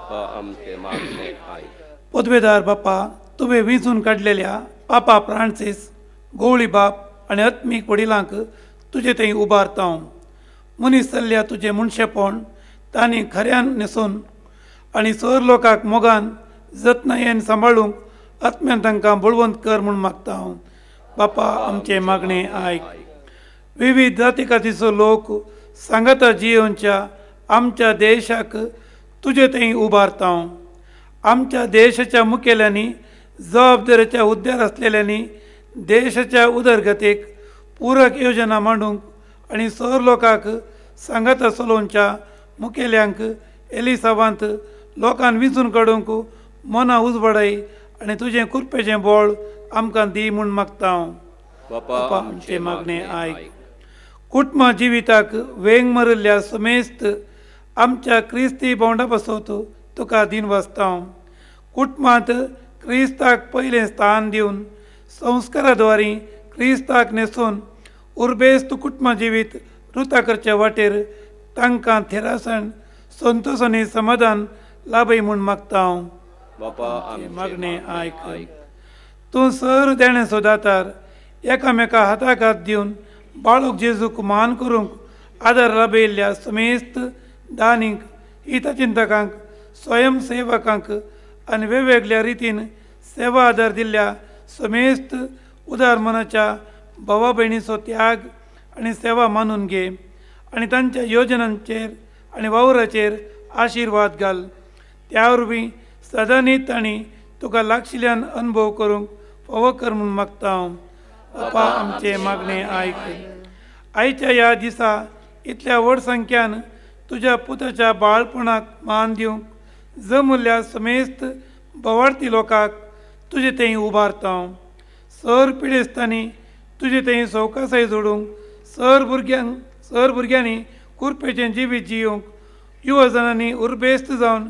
आमचे मागणे आयक. पदवेदार बापा, तुवें विंचून काडलेल्या पापा फ्रांसीस गोवळी बाप आनी आत्मीक वडिलांक तुजे थंय उबारता हांव. मनीस चल्ल्या तुजें मनशेपण तांणी खऱ्यान न्हेसून आनी सर लोकांक मोगान जतनायेन सांबाळूंक आत्म्यान तांकां बळवंत कर म्हूण मागता हांव. बापा आमचे मागणे आयक. विविध जाती कातीचो लोक सांगाता जियोवच्या आमच्या देशाक तुजे थंय उबारता हांव. आमच्या देशाच्या मुखेल्यांनी जबाबदारेच्या हुद्द्यार आसलेल्यांनी देशाच्या उदरगतीक पूरक योजना मांडूंक आनी सर लोकांक सांगाता चलोवच्या मुखेल्यांक एलिसावांत लोकांक विंचून काडूंक मनां उजवाडाय आनी तुजें कृपेचें बळ आमकां दी म्हूण मागता हांव. बापा आमचें मागणें आयक. कुटुंब जिविताक वेंग मारिल्ल्या समेस्त आमच्या क्रिस्ती भोंवडा पासत तुका दिन वाचता हांव. कुटुंबांत क्रिस्ताक पयलें स्थान दिवन संस्कारा द्वारी क्रिस्ताक न्हेसून उर्बेस्त कुटुंब जिवीत रुता करच्या वाटेर तांकां थेरासण संतोश आनी समाधान लाभय म्हूण मागता हांव. बापा मागणें आयक. तूं सर देणें सोदातार एकामेका हाताक हात दिवन बाळूक जेजूक मान करूंक आदार लाभयिल्ल्या समेस्त दानींक हितचिंतकांक स्वयंसेवकांक आनी वेगवेगळ्या रितीन सेवा आदार दिल्ल्या समेस्त उदार मनाच्या भावा भयणीचो त्याग आनी सेवा मानून घे आनी तांच्या योजनांचेर आनी वावराचेर आशिर्वाद घाल. त्या वरवीं सदांनी तांणी तुका लागशिल्ल्यान अनुभव करूंक फावो कर म्हूण मागता हांव. बापा आमचें मागणें आयक. आयच्या ह्या दिसा इतल्या व्हड संख्यान तुज्या पुताच्या बाळपणाक मान दिवंक जमुल्ल्या समेस्त भवार्थी लोकांक तुजे थंय उबारता हांव. सर पिडेस्तांनी तुजे थंय सवकासाय जोडूंक सर भुरग्यांनी कुरपेचें जिवीत जियोवंक युवजनांनी उर्बेस्त जावन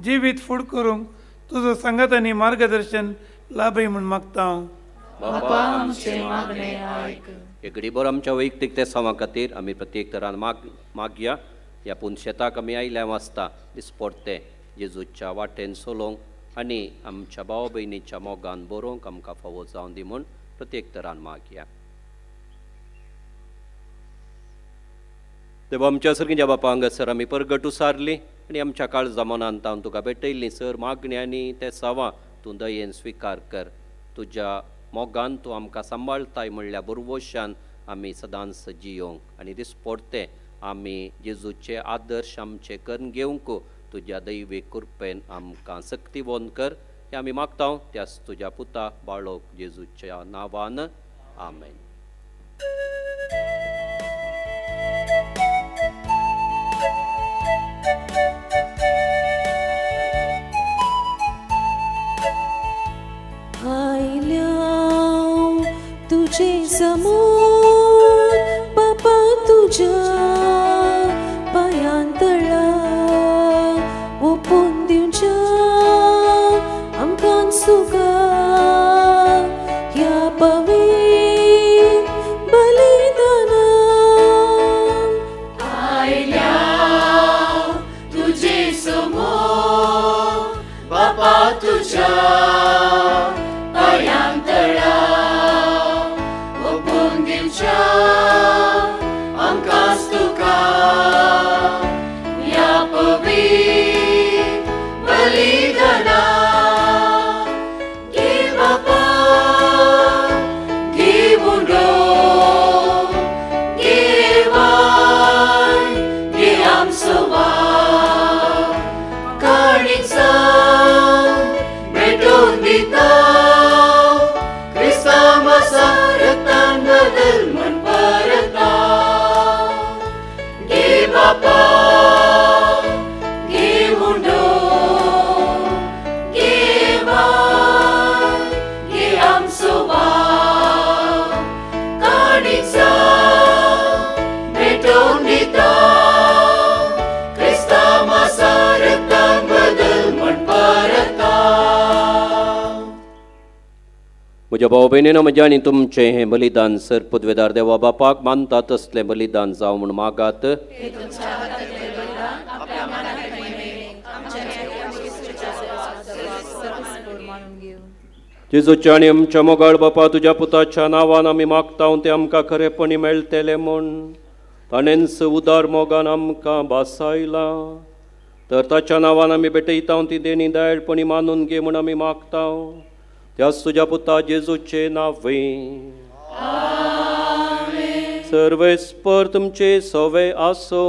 जिवीत फूड करूंक तुजो सांगात आनी मार्गदर्शन लाभय म्हूण मागता हांव. बापा आमचें मागणें आयक. एक घडीभर आमच्या वैयक्तीक तेसांवा खातीर आमी प्रत्येक तरान मागया. ह्या पुनशेताक आमी आयल्या वाचता दिसपडतें जेजूच्या वाटेन चलोवंक आनी आमच्या भाव भयणीच्या मोगान बरोवंक आमकां फावो जावन दी म्हूण प्रत्येक तरान मागया. देवा आमच्या सर्गीच्या बापा हांगासर आमी परगट उसारली आनी आमच्या काळजा मनान तावन तुका भेटयल्ली सर मागणी आनी तेसांवां तूं दयेन स्विकार कर. तुज्या मोगान तूं आमकां सांबाळताय म्हणल्या भरवशान आमी सदांच जियोवंक आनी दिसपडतें आमी जेजूचे आदर्श आमचे करून घेवंक तुज्या दैवी कृपेन आमकां सक्तिवंत कर हें आमी मागता त्याच तुज्या पुता बाळोक जेजूच्या नांवान. आमेन. आयल्या तुझे समोर बापा तुझ्या पायांतळा ओपून दिवच्या आमकां सुगा ह्या पवित्र बलिदाना. आयल्या तुझे समोर बापा तुझ्या पायांतळा ओपून दिवच्या आमकां तुका ह्या पवित्र बलिदाना. घे बापा घे उंडो घे वाय घे आमचो वाव काणीक सांग भेटोवन दिता क्रिस्तांव आसा रक्तान बदल म्हण परता. घे बापा घे उंडो घे वाय घे आमचो वाव काणीक सांग भेटोवन दिता क्रिस्तांव आसा रक्तान बदल म्हण परता. म्हज्या भाव भयणीनो म्हज्या आनी तुमचें हें बलिदान सर पदवेदार देवा बापाक मानता तसलें बलिदान जावं म्हूण मागात. जेजूच्या आनी आमच्या मोगाळ बापा तुज्या पुताच्या नांवान आमी मागता तें आमकां खरेपणी मेळटलें म्हूण ताणेंच उदार मोगान आमकां भासायलां. तर ताच्या नांवान आमी भेटयता ती देणी दयाळपणी मानून घे म्हूण आमी मागता त्याच तुज्या पुता जेजूचे नांवे. सर्वेस्पर तुमचे सवे आसो.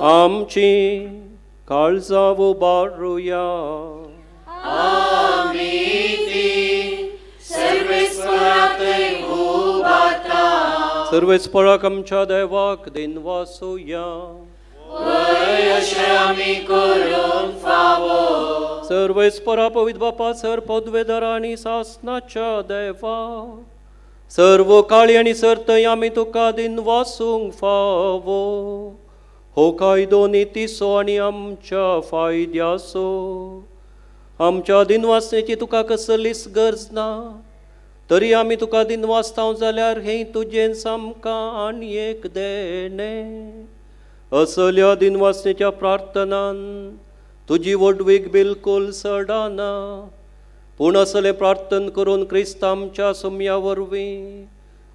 आमची काळजां उबारुया. सर्वेस्पराक आमच्या देवाक दिनवासुया. सर्वेस्परा पवित्र बापा सर पदवेदार आनी सासनाच्या देवा सर्व काळी आनी सर्तय आमी तुका दिनवासूंक फावो. हो कायदो नितीचो आनी आमच्या फायद्याचो. आमच्या दिनवासनेची तुका कसलीच गरज ना. तरी आमी तुका दिनवासताव जाल्यार हें तुजेंच आमकां आनी एक देणें. असल्या दिनवासनेच्या प्रार्थनान तुजी व्हडवीक बिलकूल सडाना, पूण असलें प्रार्थन करून क्रिस्त आमच्या सुम्या वरवीं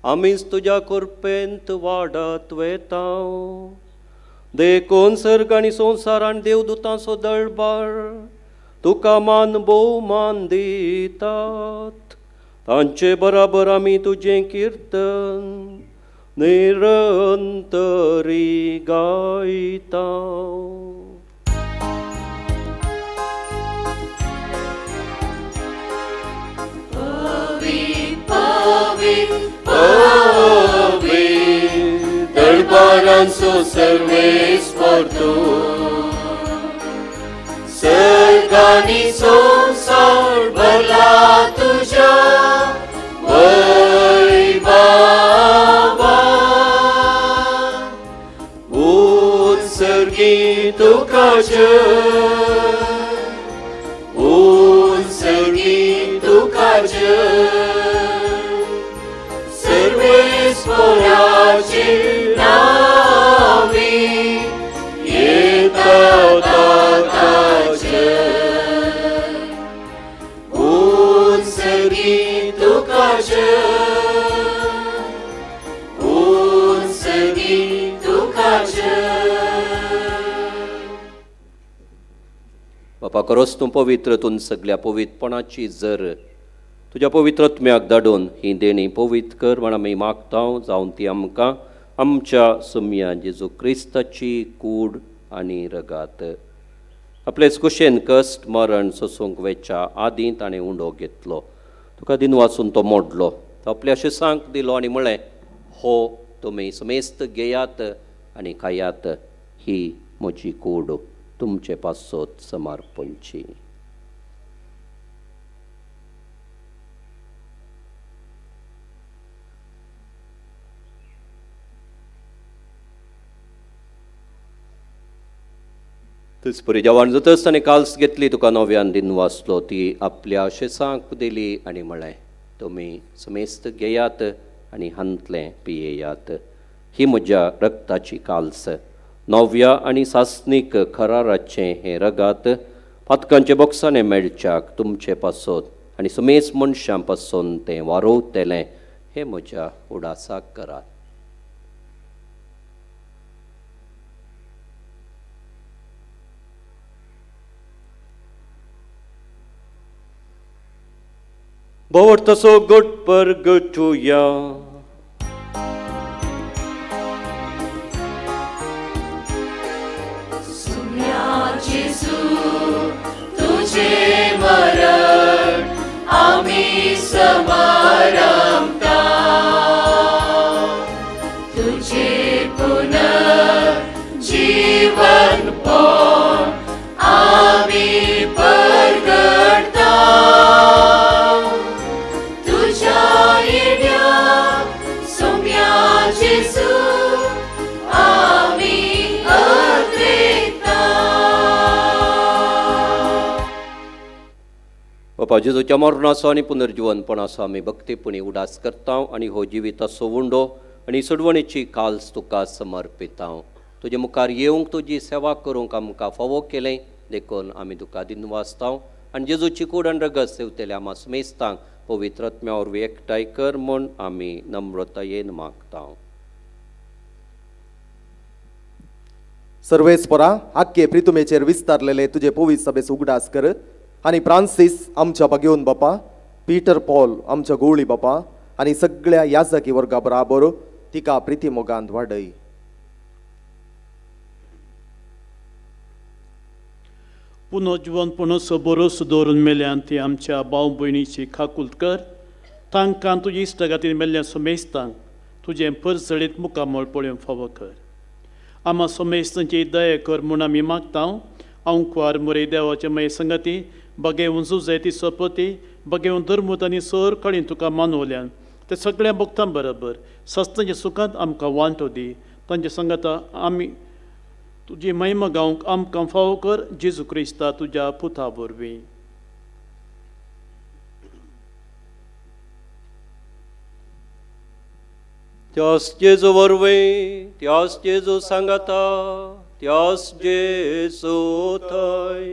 आमीच तुज्या कृपेंत वाडत वेताव. देखून सर्ग आनी संवसार आनी देवदुतांचो दळबार तुका मान भोवमान दितात. तांचे बराबर आमी तुजें किर्तन निरंतरी गायता. दरबारांचो सर्वेस्पर तूं, सर्ग आनी संवसार भरला तुज्या वैभवान. उत्सर्गी तुका जय, उत्सर्गी तुका जय, सर्वेस्पराचे नावे येता ताका जय. उत्सर्गी तुका जय, उत्सर्गी तुका जय. बापा खरोच तूं पवित्र, तूं सगल्या पवित्रपणाची जर तुज्या पवित्र आत्म्याक धाडून ही देणी पवित्र कर म्हण आमी मागता, जावन ती आमकां आमच्या सुम्या जेजू क्रिस्ताची कूड आनी रगात. आपलेच कुशेन कश्ट मरण सोसूंक वेच्या आदीं ताणें उंडो घेतलो, तुका दिनवासून तो मोडलो, तो आपल्या शिसांक दिलो आनी म्हळें, हो तुमी समेस्त घेयात आनी खायात, ही म्हजी कूड तुमचे पासत समर्पणची. तेच परी जेवण जातच ताणें काल्स घेतली, तुका नव्यान दिनवासलो, ती आपल्या शेसांक दिली आनी म्हळें, तुमी समेस्त घेयात आनी हांतलें पियेयात, ही म्हज्या रक्ताची काल्स, नव्या आनी सासणीक खराराचें हें रगात पातकांचे बोक्साणें मेळच्याक तुमचे पासत आनी समेस्त मनशां पासून तें वारोवतलें, हें म्हज्या उडासाक करात. भोवतसो गोट परगटुया. सुम्या जेजू तुझे मरण आमी समारंभता, तुझे पुनर्जीवन पण आमी परगटता. बापा जेजूच्या मरणाचो आनी पुनर्जिवनपणाचो आमी भक्तीपणी उडास करता आनी हो जिविताचो उंडो आनी सोडवणेची काल्स तुका समर्पिता. तुजे मुखार येवंक तुजी सेवा करूंक आमकां फावो केलें देखून आमी तुका दिनवासता आनी जेजूची कूड आनी रगत सेवतल्या आमा समेस्तांक पवित्र आत्म्या वरवीं एकठांय कर म्हूण आमी नम्रतायेन मागता. सर्वेस्परा आख्खे प्रितुमेचेर विस्तारलेले तुजे पवित्र सभेचो उगडास कर आनी फ्रांसीस आमच्या बागेवन बापा, पीटर पॉल आमच्या गोवळी बापा आनी सगळ्या याजकी वर्गा बराबर तिका प्रिती मोगांत वाडय. पुनर्जिवनपणाचो भरोसो दवरून मेल्यान ती आमच्या भाव भयणीची खाकूल कर, तांकां तुजी इश्टागतीन मेल्ल्या समेस्तांक तुजें परजळीत मुखामळ पळोवंक फावो कर. आमा समेस्तांची दया कर म्हूण आमी मागता. अंकवार मुरे देवाचे मये संगती बगेवन जुजय सोपती बगेवन धर्मूत आनी सर कळीन तुका मानवल्यान ते सगळ्या भक्तां बरोबर सस्तांच्या सुखांत आमकां वांटो दी. तांच्या संगता आमी तुजी महिमा गावंक आमकां फावो कर, जेजू क्रिस्ता तुज्या पुता वरवीं. त्यास जेजू वरवीं, त्यास जेजू सांगाता, त्यास जेजू थंय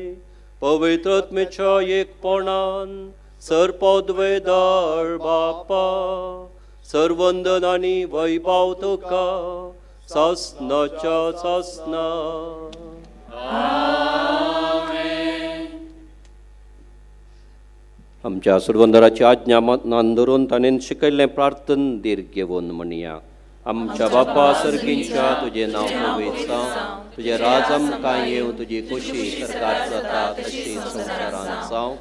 पवित्र आत्म्याच्या एकपणान सर्पद्वेदार बापा सर्वंदन आनी वैभव तुका सासनाच्या सासना. आमच्या सुरवंदराची आज्ञा मनान धरून ताणें शिकयल्लें प्रार्थन दीर्घ घेवन म्हणया. आमच्या बापा सर्गींच्या तुजें नांव पवित्र जावं, तुजें राज आमकां येवं, तुजी खोशी सरकार जाता तशी संवसारांत जावं.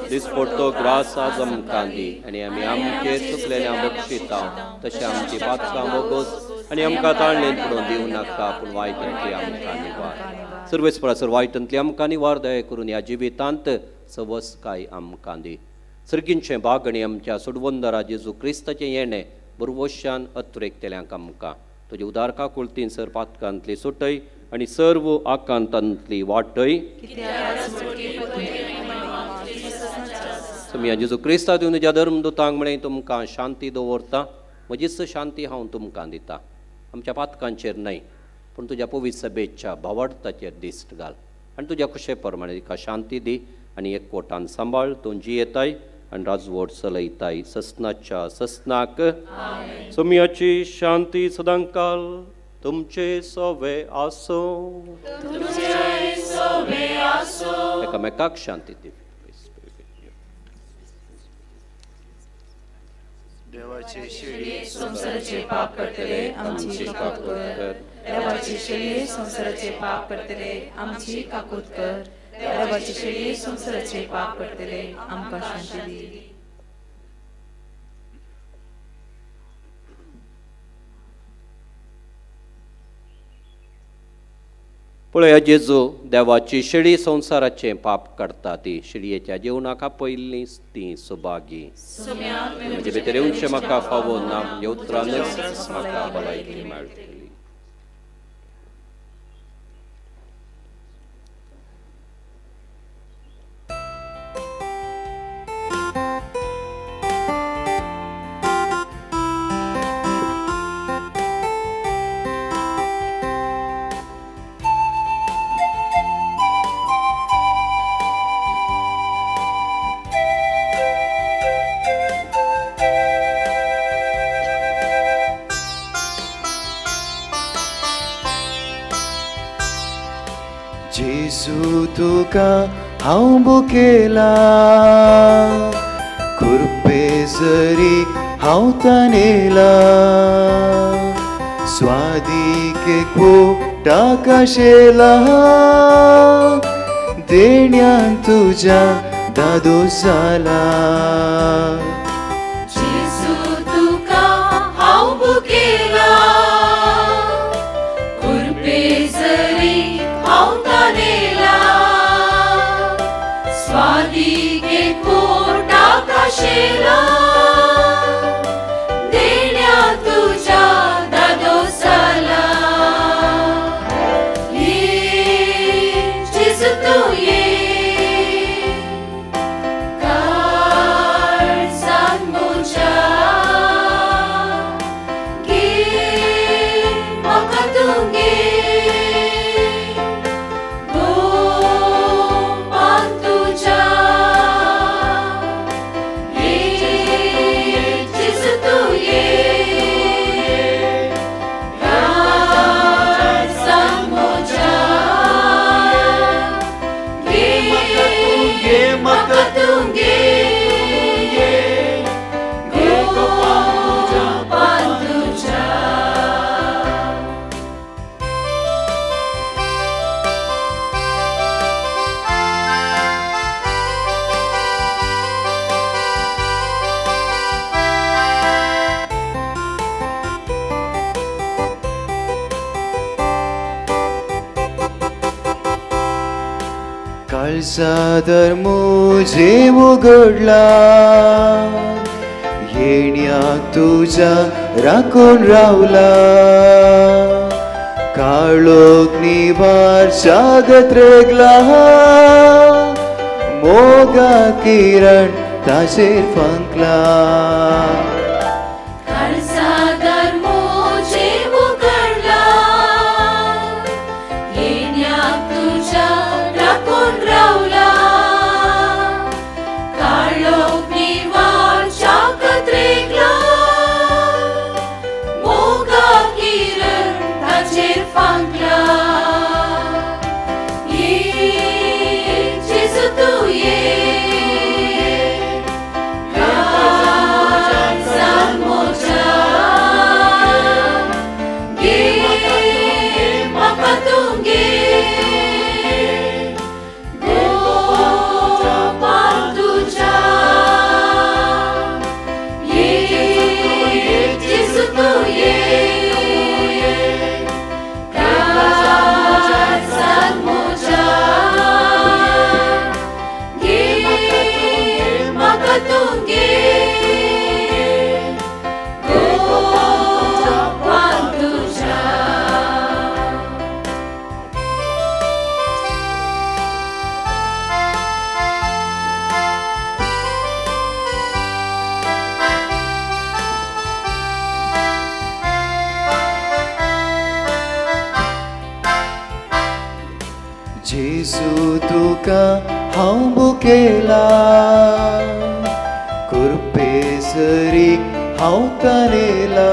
दिसपडतो ग्रास आज आमकां दी आनी आमी आमचेर चुकलेल्या बक्षिता तशें आमची पातकां बोगोस आनी आमकां ताळणेंत पडून दिवं नाका, पूण वायटांतली आमकां निवार. सर्वेस्परा वायटांतली आमकां निवार दया करून ह्या जिवितांत सवसकाय आमकां दी. सर्गींचें भाग आनी आमच्या सोडवंदरा जेजू क्रिस्ताचें येणें बरवशान अत्रेकतेल्यांक आमकां तुजे उदार काकुळतीन सर पातकांतली सुटय आनी सर्व आकांतांतली वाटय. तुमी जेजू क्रिस्ता दिवन तुज्या धर्मदुतांक म्हळें तुमकां शांती दवरता, म्हजीच शांती हांव तुमकां दिता. आमच्या पातकांचेर न्हय पूण तुज्या पवित्र सभेच्या भावार्थाचेर दिश्ट घाल आनी तुज्या खुशे प्रमाणे तिका शांती दी आनी एकवटान सांबाळ. तूं जियेताय आनी राजवट चलयताय ससनाच्या ससनाक. सोमियाची शांती सदांकाल तुमचे सोवे आसूं. एकामेकाक शांती दी. देवाचे शेळये संवसाराचे पाप करतले आमची काकूत कर. देवाचे शेळये संवसाराचे पाप करतले आमची काकूत कर. देवाचे शेळये संवसाराचे पाप करतले आमकां शांती दी. पळया जेजू देवाची शेळी संवसाराचें पाप काडटा ती शेळयेच्या जेवणाक आपयल्ली ती सुभागी. म्हजे भितर येवचें म्हाका फावो ना, म्हणजे उतरानच म्हाका भलायकी मेळटली. जेजू तुका हांव बुकेला, कुर्पे जरी हांव तानेला, स्वादिके कोटा कशेला, देण्यान तुज्या दादो जाला. जेजू तुका हांव बुकेला, कुर्पे जरी हांव तानेला, स्वादिके कोटा कशेला, देण्या तुज्या दादो जाला. ये जेजू तूं ये काळजांत म्हज्या, घे म्हाका तूं घे गोपान तुज्या. ये जेजू तूं ये काळजांत म्हज्या, घे म्हाका तूं घे गोपान तुज्या. काळजा म्हजे उगडला, येण्याक तुज्या राखून रावला, काळोख निवार जागत रेगला, मोगा किरण ताजेर फांकला. काळजादार जेजू तुका हांव मुखेला कुरपेसरी हांव तानेला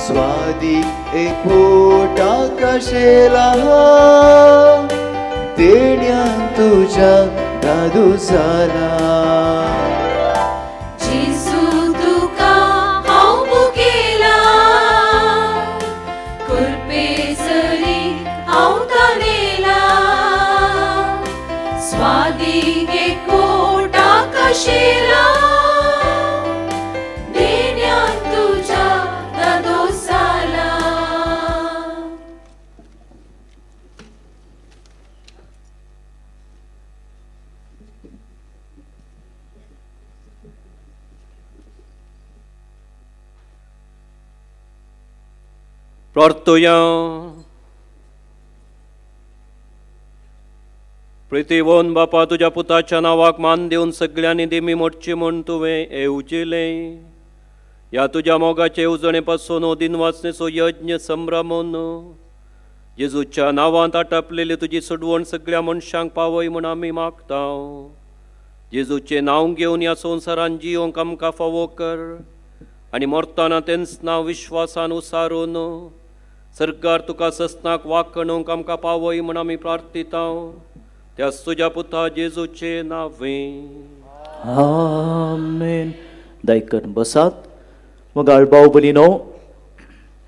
स्वादीक एकवट आकाशेला देण्यान तुज्या दादू जाला. जेजू तुका हांव मुखेला कुरपेसरी हांव तानेला स्वादीक एकवट आकाशेला देण्यान तुज्या दादो जाला. प्रार्थुया. प्रितीवन बापा तुज्या पुताच्या नांवाक मान दिवन सगळ्यांनी दिमी मोडची म्हूण तुवें येवजिलें. ह्या तुज्या मोगाचे येवजणे पासून हो दिनवासनेचो यज्ञ संभ्रमून जेजूच्या नांवांत आटापलेली तुजी सोडवण सगळ्या मनशांक पावय म्हूण आमी मागता. जेजूचें नांव घेवन ह्या संवसारान जियोंक आमकां फावो कर आनी मरतना तेंच नांव विश्वासान उसारून सरकार तुका ससनाक वाकणूंक आमकां पावय म्हूण आमी प्रार्थिता. त्याच तुज्या पुता जेजूचे नांवे आमेन. दायकन बसात. मोगाळ भाव भयणीनो,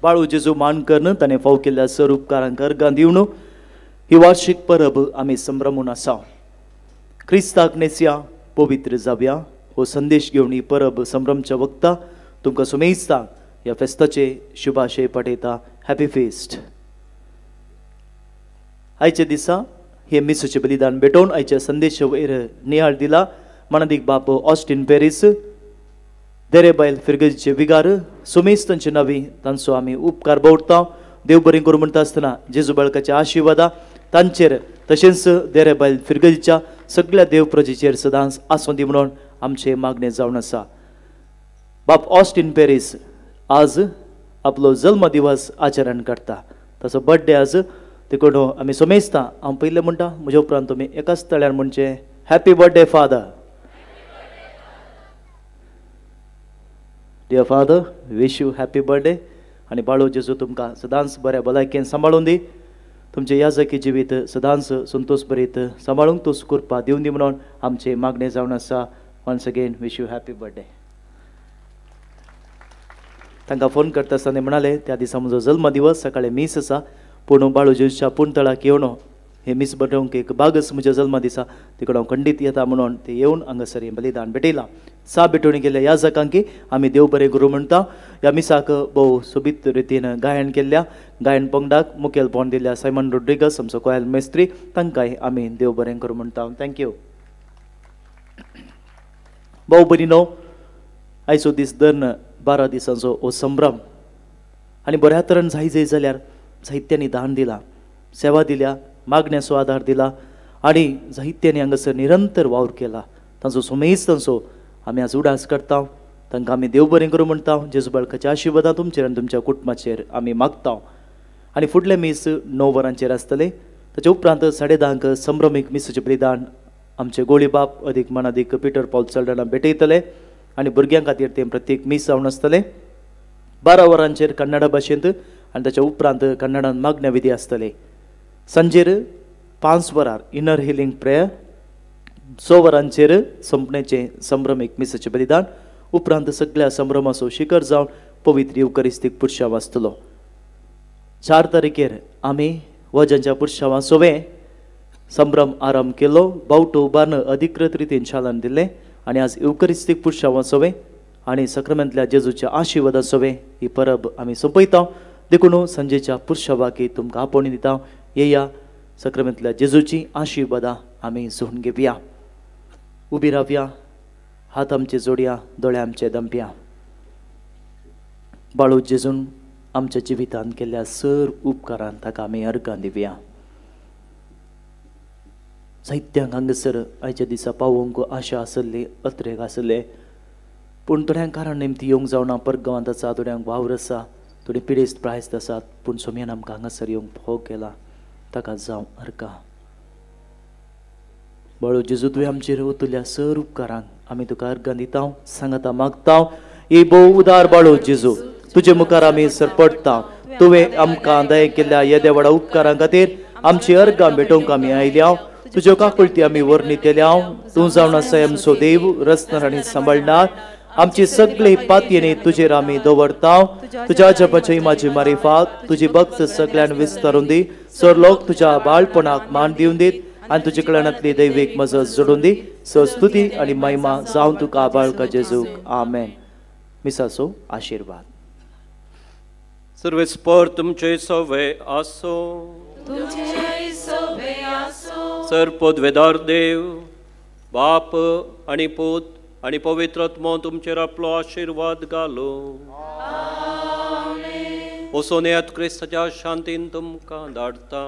बाळू जेजू मान करून ताणें फाव केल्ल्या सर उपकारांक अर्गां दिवन ही वार्षिक परब आमी संभ्रमून आसा. क्रिस्ताक नेसया पवित्र जावया हो संदेश घेवन ही परब संभ्रमच्या वक्ता तुमकां सुमेस्ता ह्या फेस्ताचे शुभाशय पाठयता. Happy feast. आयच्या दिसा हे मिसाचें बलिदान भेटोवन आयच्या संदेशा वयर नियाळ दिला मानादीक बाप ऑस्टीन पेरीस देरेबायल फिरगजीचे विगार सुमेस तांचे नावी तांचो आमी उपकार दवरता. देव बरें करूं म्हणटा आसतना जेजू बाळकाच्या आशिर्वादा तांचेर तशेंच देरेबायल फिरगजीच्या सगळ्या देव प्रजेचेर सदांच आसूं दी म्हणून आमचें मागणें जावन आसा. बाप ऑस्टीन पेरीस आज आपलो जल्म दिवस आचरण करता. ताचो बर्थडे आज देखून आमी सोमेस्ता. हांव पयलें म्हणटा म्हज्या उपरांत तुमी एकाच तळ्यार म्हणचें happy birthday father. Dear father, wish you happy birthday. आनी बाळू जेजू तुमकां सदांच बऱ्या भलायकेन सांबाळून दी. तुमचें याजकी जिवीत सदांच संतोष भरीत सांबाळूंक तूं कृपा दिवन दी म्हणून आमचें मागणें जावन आसा. Once again wish you happy birthday. तांकां फोन करता आसतना म्हणाले त्या दिसा म्हजो जल्म दिवस सकाळी मीस आसा पूण बाळू जेजूच्या पुणतळाक येवन हे मीस बरोवंक एक बागच म्हज्या जल्मा दिसा तिकडं हांव खंडीत येता म्हणून ते येवन हांगासर हें बलिदान भेटयलां. सा भेटवणी केल्ल्या ह्या जाकांकी आमी देव बरें करूं म्हणटा. ह्या मिसाक भोव सोबीत रितीन गायन केल्ल्या गायन पंगडाक मुखेलपण दिल्ल्या सायमन रोड्रिगस आमचो कोयल मेस्त्री तांकांय आमी देव बरें करूं म्हणटा. Thank you. भाव भयणीनो, आयचो दीस धरून 12 दिसांचो हो संभ्रम आनी बऱ्या तरेन जाय जाय जाल्यार साहित्यांनी दान दिला, सेवा दिल्या, मागण्याचो आदार दिला आनी साहित्यांनी हांगासर निरंतर वावर केला. तांचो सुमेज तांचो आमी आज उडास करता. तांकां आमी देव बरें करूं म्हणटा. जेजू बाळकाच्या आशिर्वादा तुमचेर आनी तुमच्या कुटुंबाचेर आमी मागता. आनी फुडलें मीस 9 वरांचेर आसतलें. ताच्या उपरांत 10:30 संभ्रमीक मिसाचें बलिदान आमचे गोळीबाप अदीक मानादीक पिटर पावल चलडाना भेटयतले आनी भुरग्यां खातीर तें प्रत्येक मीस जावन आसतलें. 12 वरांचेर कन्नडा भाशेंत आनी ताच्या उपरांत कन्नडान मागण्या विधी आसतले. सांजेर 5 वरार इनर हिलिंग प्रेयर, 6 वरांचेर संपण्याचें संभ्रमीक मिसाचें बलिदान, उपरांत सगळ्या संभ्रमाचो शिखर जावन पवित्र युकरिस्तीक पुरशांव आसतलो. 4 तारखेर आमी वजांच्या पुरशांवा सोवें संभ्रम आरंभ केलो. बावटो उबारून अधिकृत रितीन चालन दिलें आनी आज युकरिस्तीक पुरशांवा सोवें आनी सक्रामेंतल्या जेजूच्या आशिर्वादा सोवें ही परब आमी सोंपयता. देखून सांजेच्या पुरशावाकी तुमकां आपोवणी दिता. येया सक्रामेंतल्या जेजूची आशिर्वादा आमी झोन घेवया. उबी रावया, हात आमचे जोडया, दोळे आमचे दमप्या. बाळू जेजून आमच्या जिवितांत केल्ल्या सर उपकारान ताका आमी अर्गां दिवया. साहित्यांक हांगासर आयच्या दिसा पावोवंक आशा आसली, अत्रेक आसले, पूण थोड्यांक कारण निमती येवंक जावना. परगांवांत आसा, थोड्यांक वावर आसा, थोडी पिडेस्त प्रायस्त आसात, पूण सोमयान आमकां हांगासर येवंक फोग केला. ताका जावं अर्का. बाळू जेजू तुवें आमचेर ओतुल्या सर उपकारांक आमी तुका अर्गां दिता, सांगता मागता. ही भोव उदार बाळू जेजू, तुजे मुखार आमी सरपडटा. तुवें आमकां दया केल्ल्या येद्या व्हडा उपकारां खातीर आमची अर्गां भेटोवंक आमी आयल्या. तुज्यो काकुळटी आमी वर्णितल्या. तूं जावन आसा आमचो देव, रचणार आनी सांबाळणार. आमची सगळी पातयेनी तुजेर आमी दवरता. तुज्या जपाची माझी मारिफात तुजी भक्त सगळ्यान विस्तारून दी. सर लोक तुज्या बाळपणाक मान दिवन दीत आनी तुजे कडल्यानांतली दैवीक मजत जोडून दी. स्तुती आनी महिमा जावन तुका बाळका जेजूक. आमेन. मिसाचो आशिर्वाद. सर्वेस्पर तुमचे सवे आसो. सर पदवेदार देव बाप आनी पूत आनी पवित्र आत्मो तुमचेर आपलो आशिर्वाद घालो. वचून येयात, क्रिस्ताच्या शांतीन तुमकां धाडटा.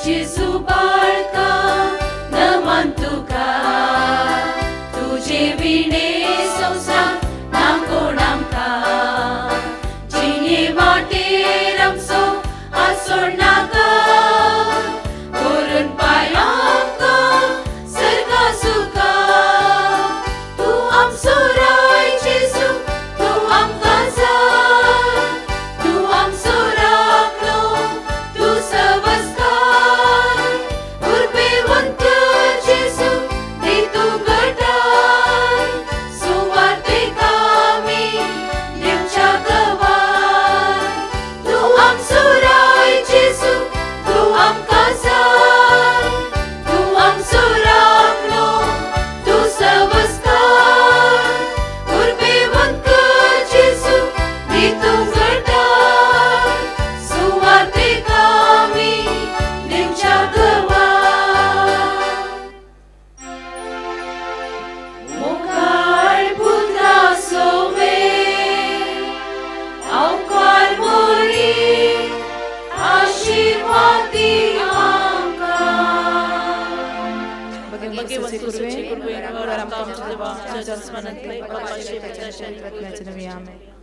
जेजू बाळका नमन तुका, तुजे विणे संवसार ना कोण आमकां. जिणे वाटेर आमचो आसोड नाका, व्हरून पाय आमकां सर्गा सुखा. तूं आमचो राय जेजू, तूं आमकां जाय, तूं आमचो राखणो, तूं सवस्कार. Amen.